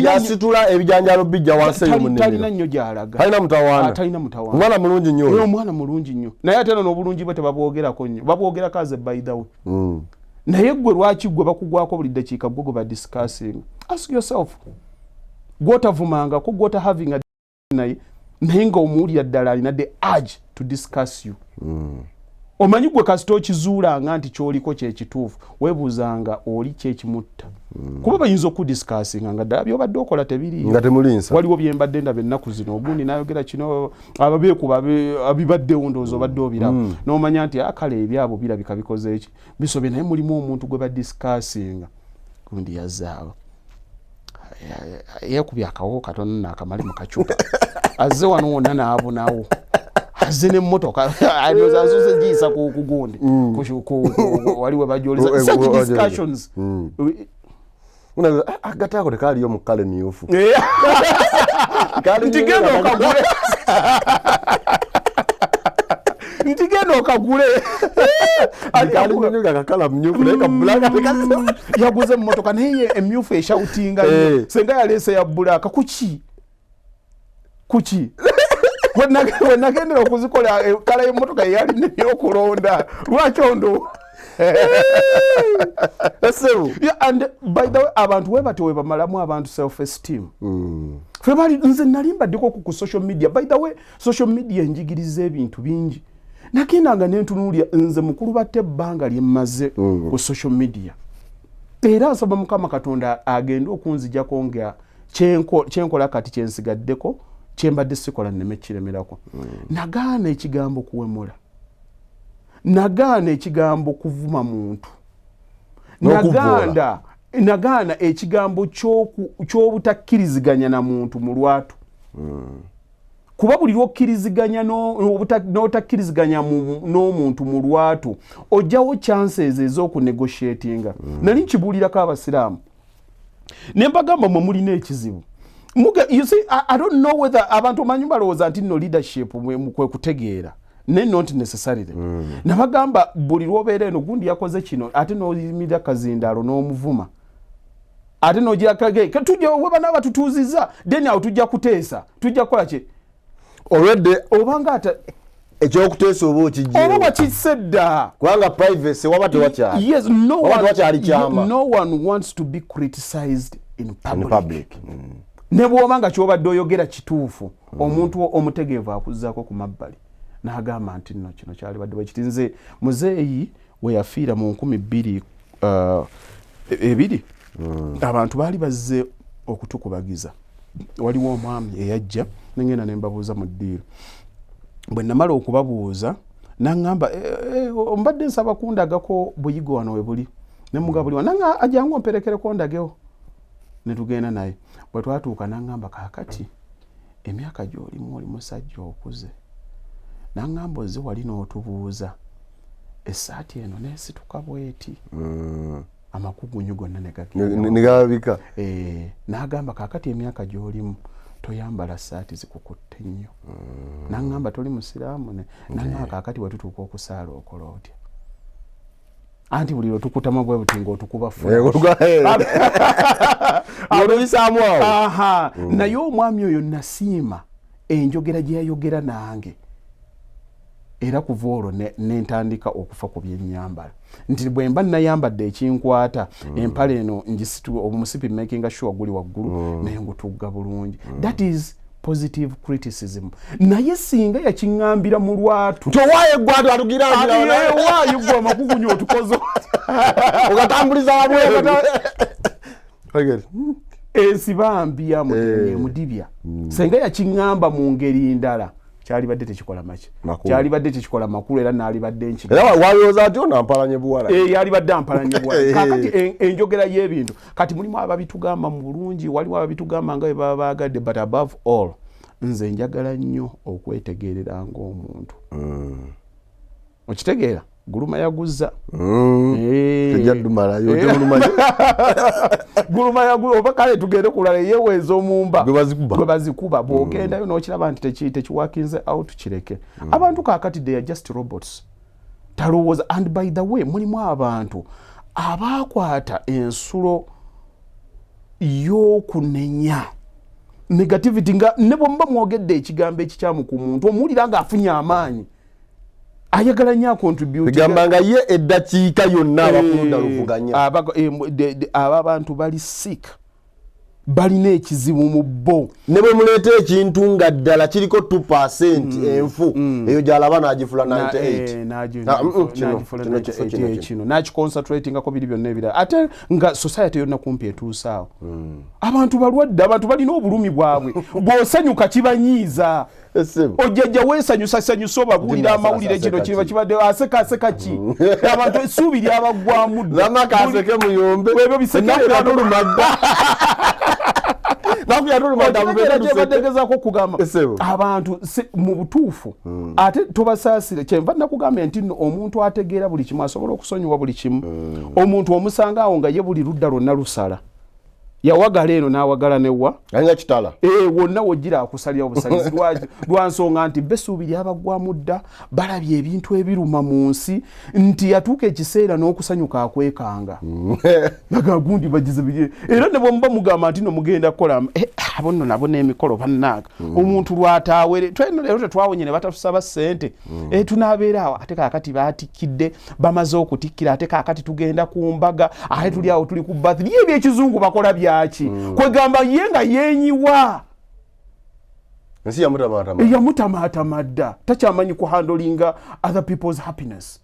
Yasitula ebijanjalo bijja wansi. Talina nnyo gyalaga. Talina mutawaana. Talina mutawaana. Omwana mulungi nnyo. Omwana mulungi nnyo, naye ate no n'obulungi bwe tebabwogerako nnyo, babwogerako aze by the way. Naye gwe lwaki gwe bakugwako buli ddakiika, gwe gwe badiscussing? Ask yourself. Gwotavumangako, gwota having a naye, naye nga omuwulira ddala alina the urge to discuss you. Omanyi gwe kasita okizuulanga nti kyoliko kyekituufu, weebuuzanga oli kyekimutta. Kuba bayinza okudiscussinga nga ddala byobadde okola tebiriiyo. Nga temulinsa. Waliwo byembadde ndaba ennaku zino, ogundi nayogera kino, ababeekuba bibaddewo, ndowooza obadde obiraba. N'omanya nti akale ebyabo birabika bikoze eki bisobye, naye mulimu omuntu gwe badiscussinga. Gundi yazaawo yekubye akawo katono nakamale mu kacupa, azze wano wonna naabunawo, azze nemmotoka azose giyisa ku gundi. Wali we bajoleza such discussions. Agati ako tekaliyo mu kale myufu. Nti genda okagule, nti genda okagule. Kakala myufu naye kabulaka. Yaguze emmotoka naye emyufu eshoutinga. Senga yaleese ya black. Kuki? Kuki wenagendera okuzikola kala y'emmotoka yeyali nebyokulonda? Lwaki ondo? And by the way, abantu webatyo webamalamu abantu self esteem. Fe bali nze nali mbaddeko ku social media. By the way, social media enjigiriza ebintu bingi. Nagendanga nentunuulya nze mukulu batte ebbanga lyemmaze ku social media, era nsaba Mukama Katonda agende okunzijako nga kyenkola kati kyensigaddeko, kyembadde sikola nneme kiremerako. Nagaana ekigambo kuwemula, nagaana ekigambo kuvuma muntu, nagaana ekigambo ky'obutakkiriziganya na muntu mu lwatu. Kuba buli lwokkiriziganya n'otakkiriziganya n'omuntu mu lwatu, ojjawo chances ez'okunegotiatinga. Nali nkibuulirako abasiraamu ne mbagamba, mwe mulina ekizibu. You see, I don't know whether abantu omanyi balowooza nti nno leadership kwe kutegeera, naye not necessarily. Nabagamba buli lwobeera eno gundi yakoze kino, ate n'oyimirira kazindaalo n'omuvuma, ate nogirakage tujja we bana batutuuziza, then awo tujja kuteesa, tujja kukola ki. Already obanga ate Ekyokuteesa oba okijja oba wakisse dda. Kubanga privacy waba tewakyali. Yes, no Waba one, tewakyali kyama. No one wants to be criticized in public. In public. Ne bw'oba nga kyobadde oyogera kituufu, omuntu omutegeevu akuzzaako ku mabbali n'agamba nti nno kino kyalibadde bwe kiti. Nze muzeeyi we yafiira mu 2000 abantu baali bazze okutukubagiza. Waliwo omwami eyajja, nengenda ne mbabuuza mu ddiiro. Bwe namala okubabuuza, naŋŋamba, "Mbadde nsaba kundagako buyigo wano we buli." Ne mugamba, "Buli wano." Naŋŋamba, "Ajangu omperekereko ndagewo." Ne tugenda naye. Bwe twatuuka, naŋŋamba, "Kaakati emyaka gy'olimu, oli musajja okuze." Naŋŋamba, "Ozze wali n'otubuuza essaati eno neesituka bweti, amakugunyu gonna ne gagenda." Negabika. N'agamba, "Kaakati emyaka gy'olimu toyambala saati zikukutte nnyo." Naŋŋamba, "Toli musiraamu?" Naŋŋamba, "Kaakati wetutuuka okusaala okola otya? Anti buli lwe tukutama bwe buti ng'otukuba Olubisaamu awo. Aha. Naye omwami oyo nasiima enjogera gye yayogera nange, era kuva olwo nentandika okufa ku byennyambala, nti bwe mba nayambadde ekinkwata, empale eno ngisitu omusipi, making sure guli waggulu, naye ngutugga bulungi. That is positive criticism. Naye singa yakiŋŋambira mu lwatu, Towaayo eggwatu atugira. Ewaayo gwe amakugunyu otukoze. Ogatambuliza wabweru. Ensiba mbi yamudibya. Senga yakiŋŋamba mu ngeri ndala, kyalibadde tekikola maki? Makulu. Kyalibadde tekikola makulu, era naalibadde nki Era walowooza ati ono ampalanye buwala. Yalibadde ampalanye buwala. Kakati enjogera y'ebintu, kati mulimu ababitugamba mu bulungi, waliwo ababitugamba nga bwe baba baagadde, but above all nze njagala nnyo okwetegerera ng'omuntu. Okitegeera? Guluma yaguza. Tejja ddumalayo temulumanyi. Guluma yaguza oba kale tugende kulala eyeweeza omumba. Gwe bazikuba. Gwe bazikuba. Bw'ogendayo n'okiraba nti tekiwakinze out, kireke. Abantu kaakati they are just robots, talowooza. And by the way, mulimu abantu abaakwata ensulo y'okunenya, negativity, nga ne bwe muba mwogedde ekigambo ekikyamu ku muntu, omuwulira ng'afunye amaanyi, ayagala nnyo acontribute. Egamba nga ye eddakiika yonna abakulunda luvuganya. Abo abantu bali sick, balina ekizibu mu bo. Ne bwe muleeta ekintu nga ddala kiriko 2 enfu, eyo gyalaba n'agifula 98. Ah, kino, kifo, kino, kino. Kino nakiconcentratingako biri byonna ebirala, ate nga society yonna kumpi etuusaawo. Abantu balwadde, abantu balina obulumi bwabwe. Bw'osanyuka kibanyiiza. Essimu. Ojjajja weesanyusa sanyusa, obabuulira amawulire, kino kiba kibadde, aseka aseka ki? Abantu essuubi lyabaggwamu dda. Lamaka aseke muyombe. Ebyo bisekere. Ennaku yatuluma dda, naku yatuluma dda. Okitegeera Mugende kye tuseke. bategezaako okugamba? Ssebo. Abantu mu butuufu ate tobasaasire. Kyenva nakugambye nti nno omuntu ategeera buli kimu asobola okusonyiwa buli kimu. Omuntu omusanga awo nga ye buli ludda lwonna lusala, yawagala eno n'awagala newa. Alinga kitala. Wonna wogira akusalira obusalizi. Lwa nsonga nti besuubi lyabaggwamu dda, balabye ebintu ebiruma mu nsi, nti yatuuka ekiseera n'okusanyuka akwekanga naga gundi bagize biri. Era ne bwemuba mugamba nti no mugenda kukola, abo nno nabo n'emikolo bannange. Omuntu lwataawere tweno leero tetwawonye ne batatusaba ssente. Tunaabeera awo, ate kaakati baatikkidde, bamaze okutikkira, ate kaakati tugenda ku mbaga, ate tuli awo tuli ku birthday, ye ebyekizungu bakola byaki? Kwegamba ye nga yeenyiwa. Ensi yamutamaatama. Yamutamaatama dda, takyamanyi kuhandlinga other people's happiness.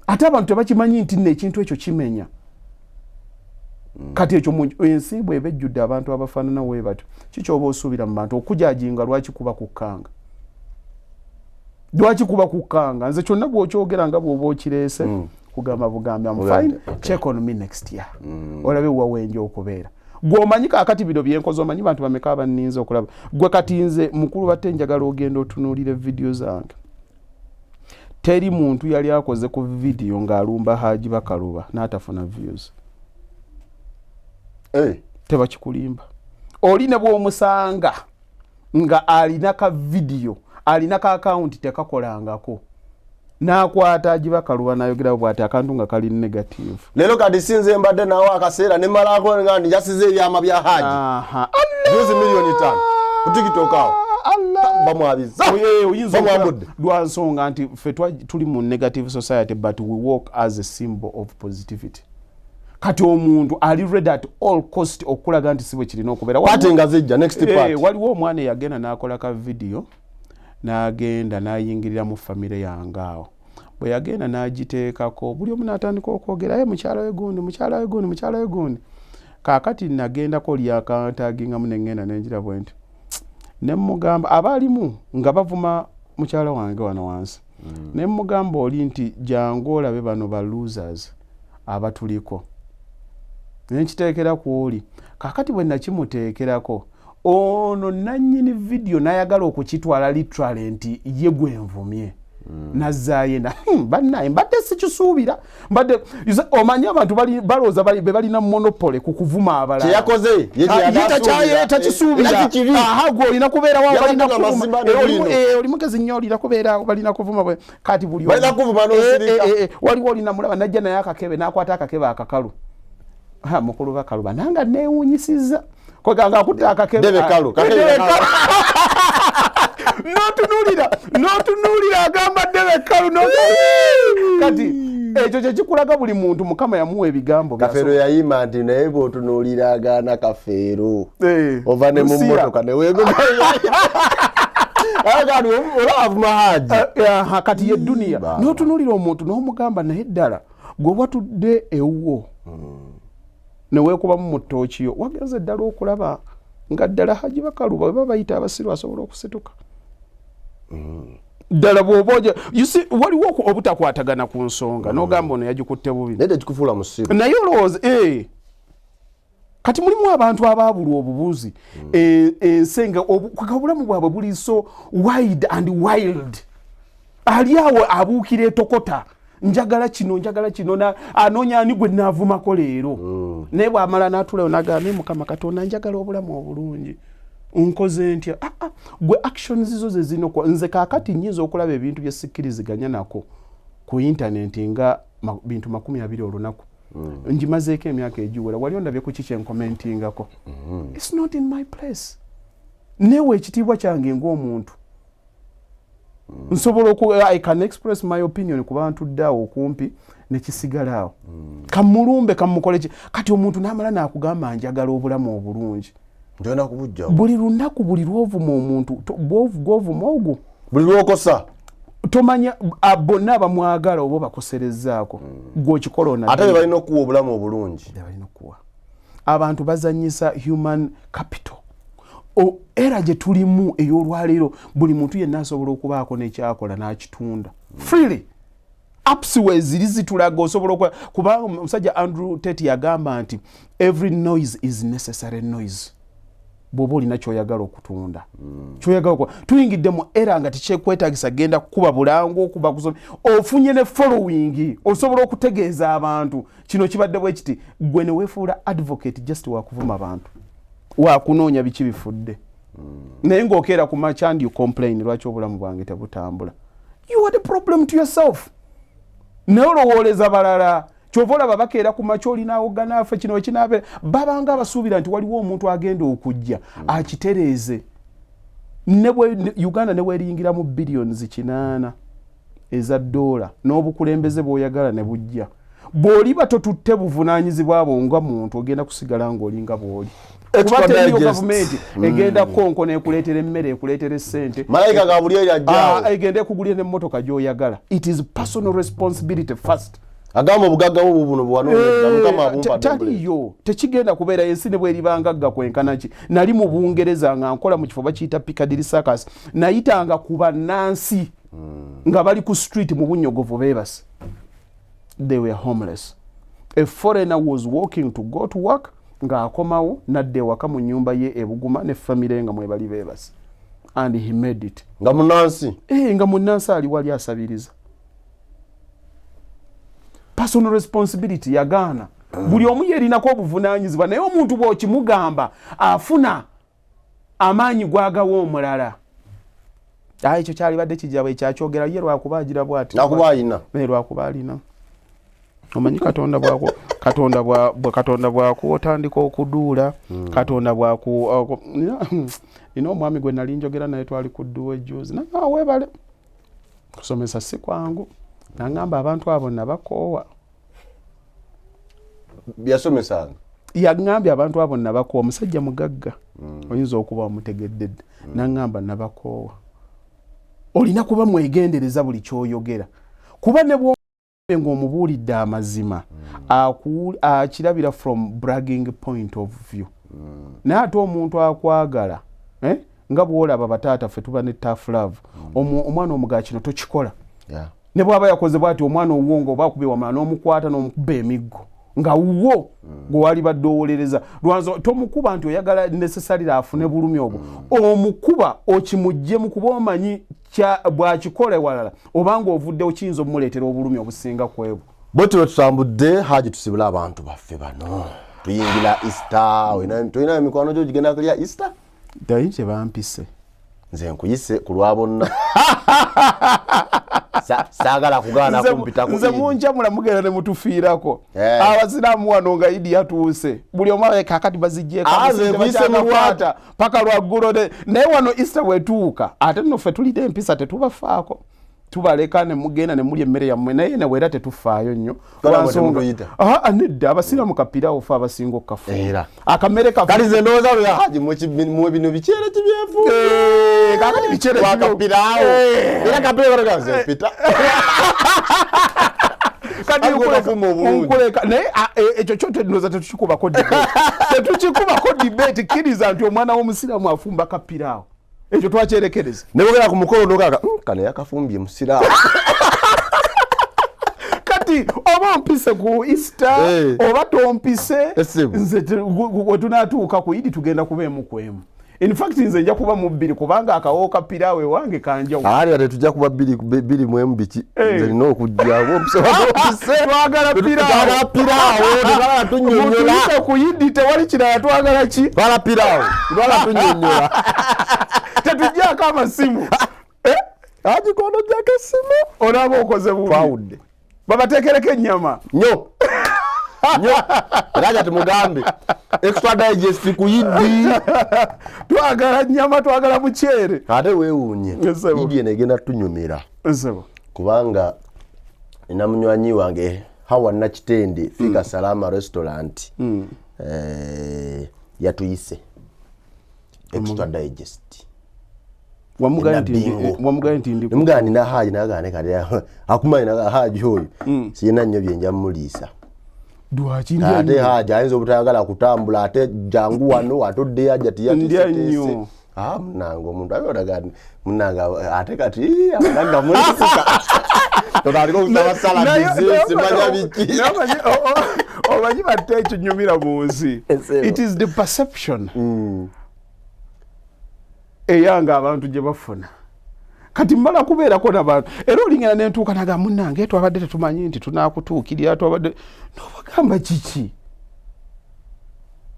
Ate abantu tebakimanyi nti nno ekintu ekyo kimenya. Kati ekyo ensi bweba ejjudde abantu abafaanana we batyo, kikyoba osuubira mu bantu okujajinga? Lwaki kuba kukkanga? Lwaki kuba kukkanga? Nze kyonna bw'okyogera nga bw'oba okireese, kugamba bugambi, am Ogambe, fine, check on me next year, olabe wawenja okubeera. Gweomanyi kaakati bino byenkoze, omanyi bantu bameka abanninza okulaba gwe? Kati nze mukulu batte, njagala ogenda otunuulira vidiyo zange. Teri muntu yali akoze ku vidiyo ng'alumba Haji Bakaluba n'atafuna views. Tebakikulimba. Oli ne bw'omusanga nga alina ka vidiyo, alina ka akawunti tekakolangako, n'akwata Haji Bakaluba n'ayogera bw'ati akantu nga kali negative. Leero kati sinze mbadde nawe akaseera nemalako nga njasiza ebyama bya Haji. Views 5 million ku TikTok awo. Allah! Bamwabiza. Oyinza Bamwambudde. Lwa nsonga nti ffe tuli mu negative society, but we walk as a symbol of positivity. Kati omuntu ali ready at all cost okulaga nti si bwe kirina okubeera. Party nga zijja next part. Waliwo omwana eyagenda n'akola ka video, n'agenda n'ayingirira mu famire yange awo. Bwe yagenda n'agiteekako, buli omu n'atandika okwogera, "Ye mukyala we gundi, mukyala we gundi, mukyala we gundi." Kaakati nagendako lyakantagingamu, neŋŋenda nenjira bwe nti ne mugamba abaalimu nga bavuma mukyala wange wano wansi, ne mugamba oli nti, "Jangu olabe bano ba losers abatuliko." Nenkiteekera ku oli. Kaakati bwe nakimuteekerako, ono nannyini vidiyo n'ayagala okukitwala literally nti ye gwenvumye, nazzaayo na bannaye mbadde sikisuubira. Mbadde you see, omanyi abantu balowooza be balina monopoly ku kuvuma abalala. Kyeyakoze ye. Ah, ye takisuubira. Era kikibi. Aha, gwe olina kubeera wa balina Yabadde kuvuma. amazima ne bwino. Oli mugezi nnyo, olina kubeera balina kuvuma kati buli Balina kuvuma n'osirika. Waliwo olina mulaba najja naye akakebe, n'akwata akakebe akakalu. Ha, mukulu Bakaluba nanga neewuunyisizza kweganga akutte akakebe. Debe kalu, kakebe Debe kalu. kalu. N'otunuulira agamba ddebe kalu kati ekyo kyekikulaga buli muntu Mukama yamuwa ebigambo. Kafeero yayima nti naye bw'otunuulira agaana Kafeero, ova ne mu Lusiya. mmotoka neweegoga olaba avuma Haji. Aha, kati ye duniya. Baba. N'otunuulira omuntu n'omugamba, naye ddala gwe watudde ewuwo neweekubamu mu ttookiyo, wagenze ddala okulaba nga ddala Haji Bakaluba bwe babayita abasiru asobola okusituka ddala bw'oba oja. You see, waliwo obutakwatagana ku nsonga n'ogamba ono yagikutte bubi. Naye tekikufuula musiru. Naye olowooza kati mulimu abantu abaabulwa obubuzi, ensi nga obulamu bwabwe buli so wide and wild. Ali awo abuukira etokota, njagala kino, njagala kino, anoonya ani gwe naavumako leero. Naye bw'amala n'atulayo n'agamba, "Naye Mukama Katonda, njagala obulamu obulungi, nkoze ntya?" Ah, ah, gwe actions zo ze zirina okuba. Nze kaakati nnyinza okulaba ebintu bye sikkiriziganya nako ku intaneti nga bintu 20 olunaku. Ngimazeeko emyaka egiwera. Wali ondabye ku kiki enkomentingako? It's not in my place. Neewa ekitiibwa kyange ng'omuntu. Nsobola oku, I can express my opinion kuba ntudde awo okumpi nekisigala awo. Kamulumbe, kamukole ki? Kati omuntu n'amala n'akugamba, "Njagala obulamu obulungi." Njagala kubujjawo. Buli lunaku, buli lwovuma omuntu, gwovuma ogwo, buli lwokosa, tomanya bonna abamwagala oba obakoserezaako. Gwe okikola ona. Ate be balina okuwa obulamu obulungi. Balina okuwa. Abantu bazanyisa human capital. Era gye tulimu ey'olwaleero, buli muntu yenna asobola okubaako nekyakola n'akitunda freely. Apps weeziri zitulaga osobola okukola, kubanga omusajja Andrew Tate yagamba nti every noise is necessary noise. Bw'oba olina kyoyagala okutunda, kyoyagala okukola, tuyingidde mu era nga tekyekwetagisa genda kukuba bulango, okuba kusoma, ofunye ne following, osobola okutegeeza abantu kino kibadde bwe kiti. Gwe ne weefuula advocate just wakuvuma abantu, wakunoonya biki bifudde. Naye ng'okeera ku makya and you complain, "Lwaki obulamu bwange tebutambula?" You are the problem to yourself. Naye olowooleza balala. Kyova olaba bakeera ku makya, olinawo ganaafe kino ekinaabeera, babanga abasuubira nti waliwo omuntu agenda okujja akitereeze. Uganda ne weeriyingira mu billions 8 eza dola n'obukulembeze bw'oyagala ne bujja, bw'oliba totutte buvunaanyizibwa bwo nga muntu, ogenda kusigala ng'olinga bw'oli, kuba teriyo gavumenti egenda konko nekuleetera emmere, ekuleetera essente. Malayika Gabulyeri ajjaawo. Ah, egenda ekugulira n'emmotoka gy'oyagala. It is personal responsibility first. Agamba obugagga bwo buno bwanoonyeza Mukama abumpadde. Taliyo, tekigenda kubeera. Ensi ne bweribanga gga kwenkana ki. Nali mu Bungereza nga nkola mu kifo bakiyita Piccadilly Circus. Nayitanga ku bannansi nga bali ku street mu bunyogovu beebase. They were homeless. A foreigner was walking to go to work, ng'akomawo nadda ewaka mu nyumba ye ebuguma ne famire nga mwebali beebase, and he made it. Nga munansi. Eh, nga munnansi ali wali asabiriza. Personal responsibility yagaana. Buli omu yerinako obuvunaanyizibwa, naye omuntu bw'okimugamba afuna amaanyi gwagawa omulala. Ah, ekyo kyalibadde kijja ekyakyogera ye lwakuba agira bwati. Nakuba ayina. Lwakuba alina. Omanyi Katonda bwako. Katonda bwa Katonda bwakuwa otandika okuduula. Katonda bwaku nina omwami gwe nali njogera naye, twali ku dduwa ejjuuzi, naye weebale kusomesa si kwangu, naŋŋamba abantu abo nabakoowa. Yasomesanga? Yaŋŋambye abantu abo nabakoowa. Omusajja mugagga, oyinza okuba omutegedde dda. Naŋŋamba nabakoowa. Olina kuba mwegendereza buli kyoyogera, kuba ne bwo ng'omubuulidde amazima, akirabira from bragging point of view. Naye ate omuntu akwagala, eh? Nga bwolaba bataata ffe tuba ne tough love. Omwana omugaa kino tokikola, ne bwaba yakoze bwati, omwana owuwo nga oba akubye wamala n'omukwata n'omukuba emiggo nga wuwo gwe wali badde owolereza lwanzo. Tomukuba nti oyagala necessarily afune bulumi obwo, omukuba okimuggyemu kuba omanyi bw'akikola ewalala obanga ovuddewo kiyinza omumuleetera obulumi obusinga ku ebwo. Bwe tuba tutambudde, Haji, tusibule abantu baffe bano, tuyingira Easter. Tolina emikwano gyo gigenda kulya Easter? Tayi kyebampise. Nze nkuyise ku lwa bonna. Saagala kugaana kumpitako. Nze munjamula mugenda ne mutufiirako. Abasiraamu wano nga Idi yatuuse, buli omu kakati bazigyekwata paka lwaggulo. Naye wano Easter bwetuuka, ate nno ffe tulina empisa, tetubafaako, tubaleka ne mugenda ne mulya emmere yammwe, naye neweera tetufaayo nnyo. Nedda, abasiraamu kapirawo fe abasinga okukafuna akamere. Kalize ndowooza Haji muwe bino bikyere kibyefu. Kakati bikyere kapirawo, era kapirawo nze mpita. Kati nkuleka, naye ekyo kyo ndowooza tetukikubako debate, tetukikubako debate. Kkiriza nti omwana w'omusiraamu afumba kapiraawo, ekyo twakyerekereza. Nebogera ku mukolo nogaka, kano yakafumbye musiraamu." Kati oba ompise ku Easter oba tompise, nze wetunatuuka ku Idi tugenda kuba emu ku emu. In fact nze nja kuba mu bbiri, kubanga akawo ka piraawo ewange kanjawulo. Ali ate tujja kuba bbiri bbiri mu emu biki? Nze nina okujja ompise. Twagala piraawo, piraawo twagala tunyonyola. Ku Idi tewali kirala, twagala ki? Twagala piraawo, twagala tunyonyola. Tetujjaako amasimu. Agikono jjako essimu. Onaaba okoze bubi. Twawudde. Babateekereko ennyama. Nnyo nnyo, era kati mugambe Extra Digest ku Idi. Twagala nyama, twagala muceere. Ate weewuunye, Idi eno egenda tunyumira kubanga nina munywanyi wange Hawa Nakitende, Fika Salama Restaurant. Yatuyise Extra Digest. Wamugaye nti ndi Nemugamba nina Haji, nagane kati akumanyi naga Haji oyo sirina nnyo byenja muliisa. Lwaki? Ate Haji ayinza obutayagala kutambula, ate jangu wano, ate oddeyo aja. Ndya nnyo. Ah, munange omuntu abeoraga munange, ate kati abagagga mulisika, totandika okusaba saladizi, simanya biki. Omanyi batte ekinyumira mu nsi, it is the perception eyange abantu gye bafuna. Kati mmala kubeerako nabantu, era olingana nentuuka naga, "Munange, twabadde tetumanyi nti tunakutuukirira, twabadde." Nobagamba, "Kiki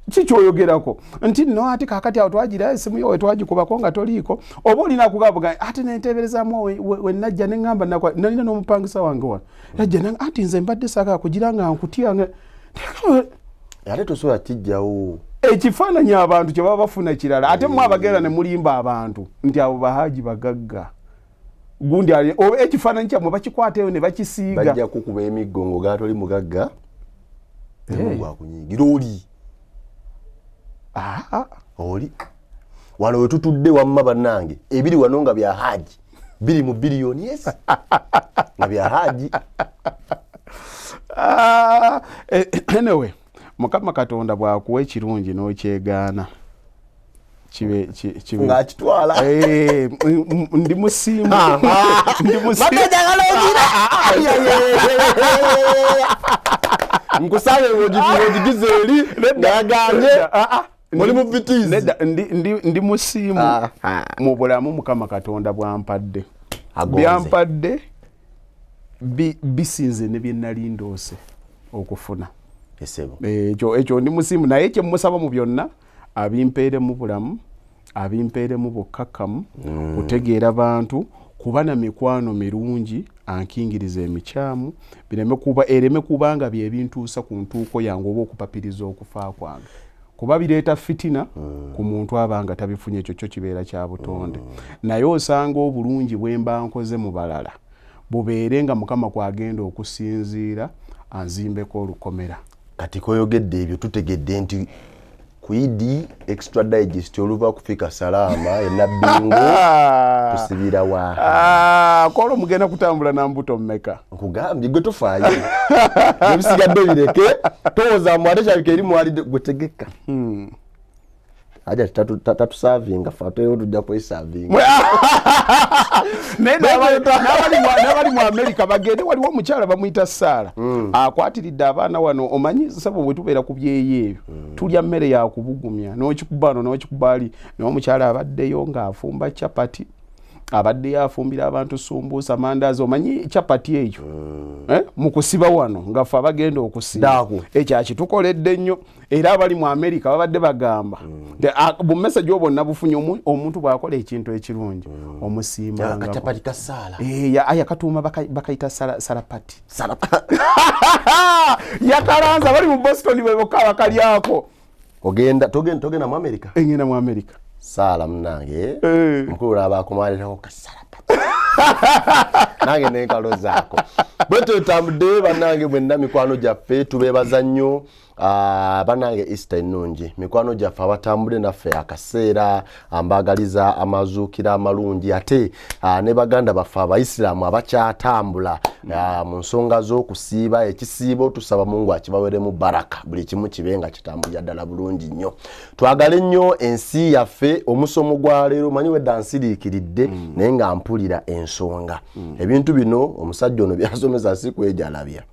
kikyoyogerako?" Nti no, ate kakati awo twagira esimu yo wetwagikubako nga toliiko, oba olina kugabuga. Ate nenteeberezamu wenajja neŋŋamba nalina n'omupangisa wange wano najja, ati nze mbadde saagala kugira nga nkutya. Ate tosobola kijjawo. Ekifaananyi abantu kye baba bafuna kirala, ate mwe abagenda ne mulimba abantu nti abo bahaji bagagga gundi ali oba ekifaananyi kyammwe bakikwata eyo ne bakisiiga. Bajja kukuba emiggo ng'ogaa toli mugagga, gwakunyiigira oli. Oli wano wetutudde wamma bannange, ebiri wano nga bya Haji biri mu biliyoni, yes, nga bya Haji. Anyway, Mukama Katonda bw'akuwa ekirungi n'okyegaana, kibe Ng'akitwala. Ndi musiimu, ndi musiimu. Nkusabe ng'ogigize eri ng'agambye oli mu vitizi. Nedda, ndi musiimu mu bulamu Mukama Katonda bwampadde. Agonze. Byampadde bisinze ne bye nali ndoose okufuna. Esebo. Ekyo ndi musiimu, naye kyemusaba mu byonna abimpeere mu bulamu, abimpeere mu bukkakkamu, kutegeera bantu, kuba na mikwano mirungi. Ankingiriza emikyamu bireme kuba, ereme kubanga byebintuusa ku ntuuko yange oba okupapiriza okufa kwange, kuba bireeta fitina ku muntu aba nga tabifunye. Ekyo kyo kibeera kya butonde, naye osanga obulungi bwe mba nkoze mu balala bubeere nga Mukama kwagenda okusinziira anzimbeko olukomera. Kati koyogedde ebyo, tutegedde nti ku Idi, Extra Digest oluva kufika salaama enabbingo, tusibira wa? Ah, kola mugenda kutambula na mbuto mmeka? Nkugambye gwe tofaayo, ebisigadde bireke. Towooza mbu ate kyabika eri mwalidde. Gwe tegeka. Aja tatusavinga fe, ate tujja kwesavinga. Naye n'abali mu Amerika bagende, waliwo omukyala bamuyita Saala, akwatiridde abaana wano. Omanyi sabo, bwe tubeera ku byeyo ebyo, tulya mmere yakubugumya, n'okikuba wano n'okikuba ali. Naye omukyala abaddeyo ng'afumba chapati, abaddeyo afumbira abantu sumbuusa, mandaazi. Omanyi chapati eyo, eh, mu kusiba wano nga ffe abagenda okusiba Daaku. Ekyo akitukoledde nnyo. Era abali mu Amerika babadde bagamba bu message obwo nabufunye. Omuntu bw'akola ekintu ekirungi omusiimangako. Akacapati ka Saala. Eh, aya katuuma bakayita salapati. Yakalanza bali mu Boston bwe bokka bakalyako. Ogenda togenda mu Amerika? Engenda mu Amerika. Saala munange, Eh. mukulu olaba akumalirako kasalapati, nange nenkalo zaako. Bwe tutambudde bannange, mwenna mikwano gyaffe tubeebaza nnyo. Ah, bannange, Easter ennungi. Mikwano gyaffe abatambudde naffe akaseera, mbaagaliza amazuukira amalungi. Ate ne baganda baffe Abaisiraamu abakyatambula mu nsonga z'okusiiba ekisiibo, tusaba Mungu akibaweremu baraka, buli kimu kibe nga kitambulira ddala bulungi nnyo. Twagale nnyo ensi yaffe. Omusomo gwa leero, manyi wedda nsiriikiridde, naye nga mpulira ensonga. Ebintu bino omusajja ono byasomesa si kwejalabya,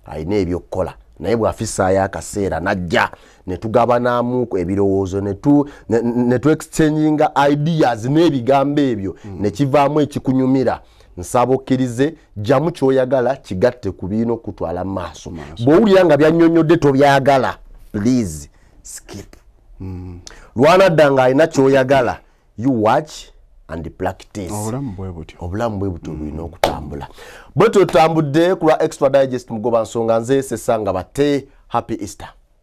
alina ebyokukola, naye bw'afisaayo akaseera najja ne tugabanamu ebirowoozo, ne tu exchanginga ideas n'ebigambo ebyo ne kivaamu ekikunyumira. Nsaba okkirize, jjamu ky'oyagala, kigatte ku birina okutwala mu maaso. Bw'owulira nga byannyonnyodde tobyagala, please skip. Lwanadda ng'alina ky'oyagala, you watch and practice. Obulamu bwe butyo. Obulamu bwe butyo bulina okutambula bwe tutambudde ku lwa Extra Digest, mugoba nsonga. Nze Sesanga bate. Happy Easter.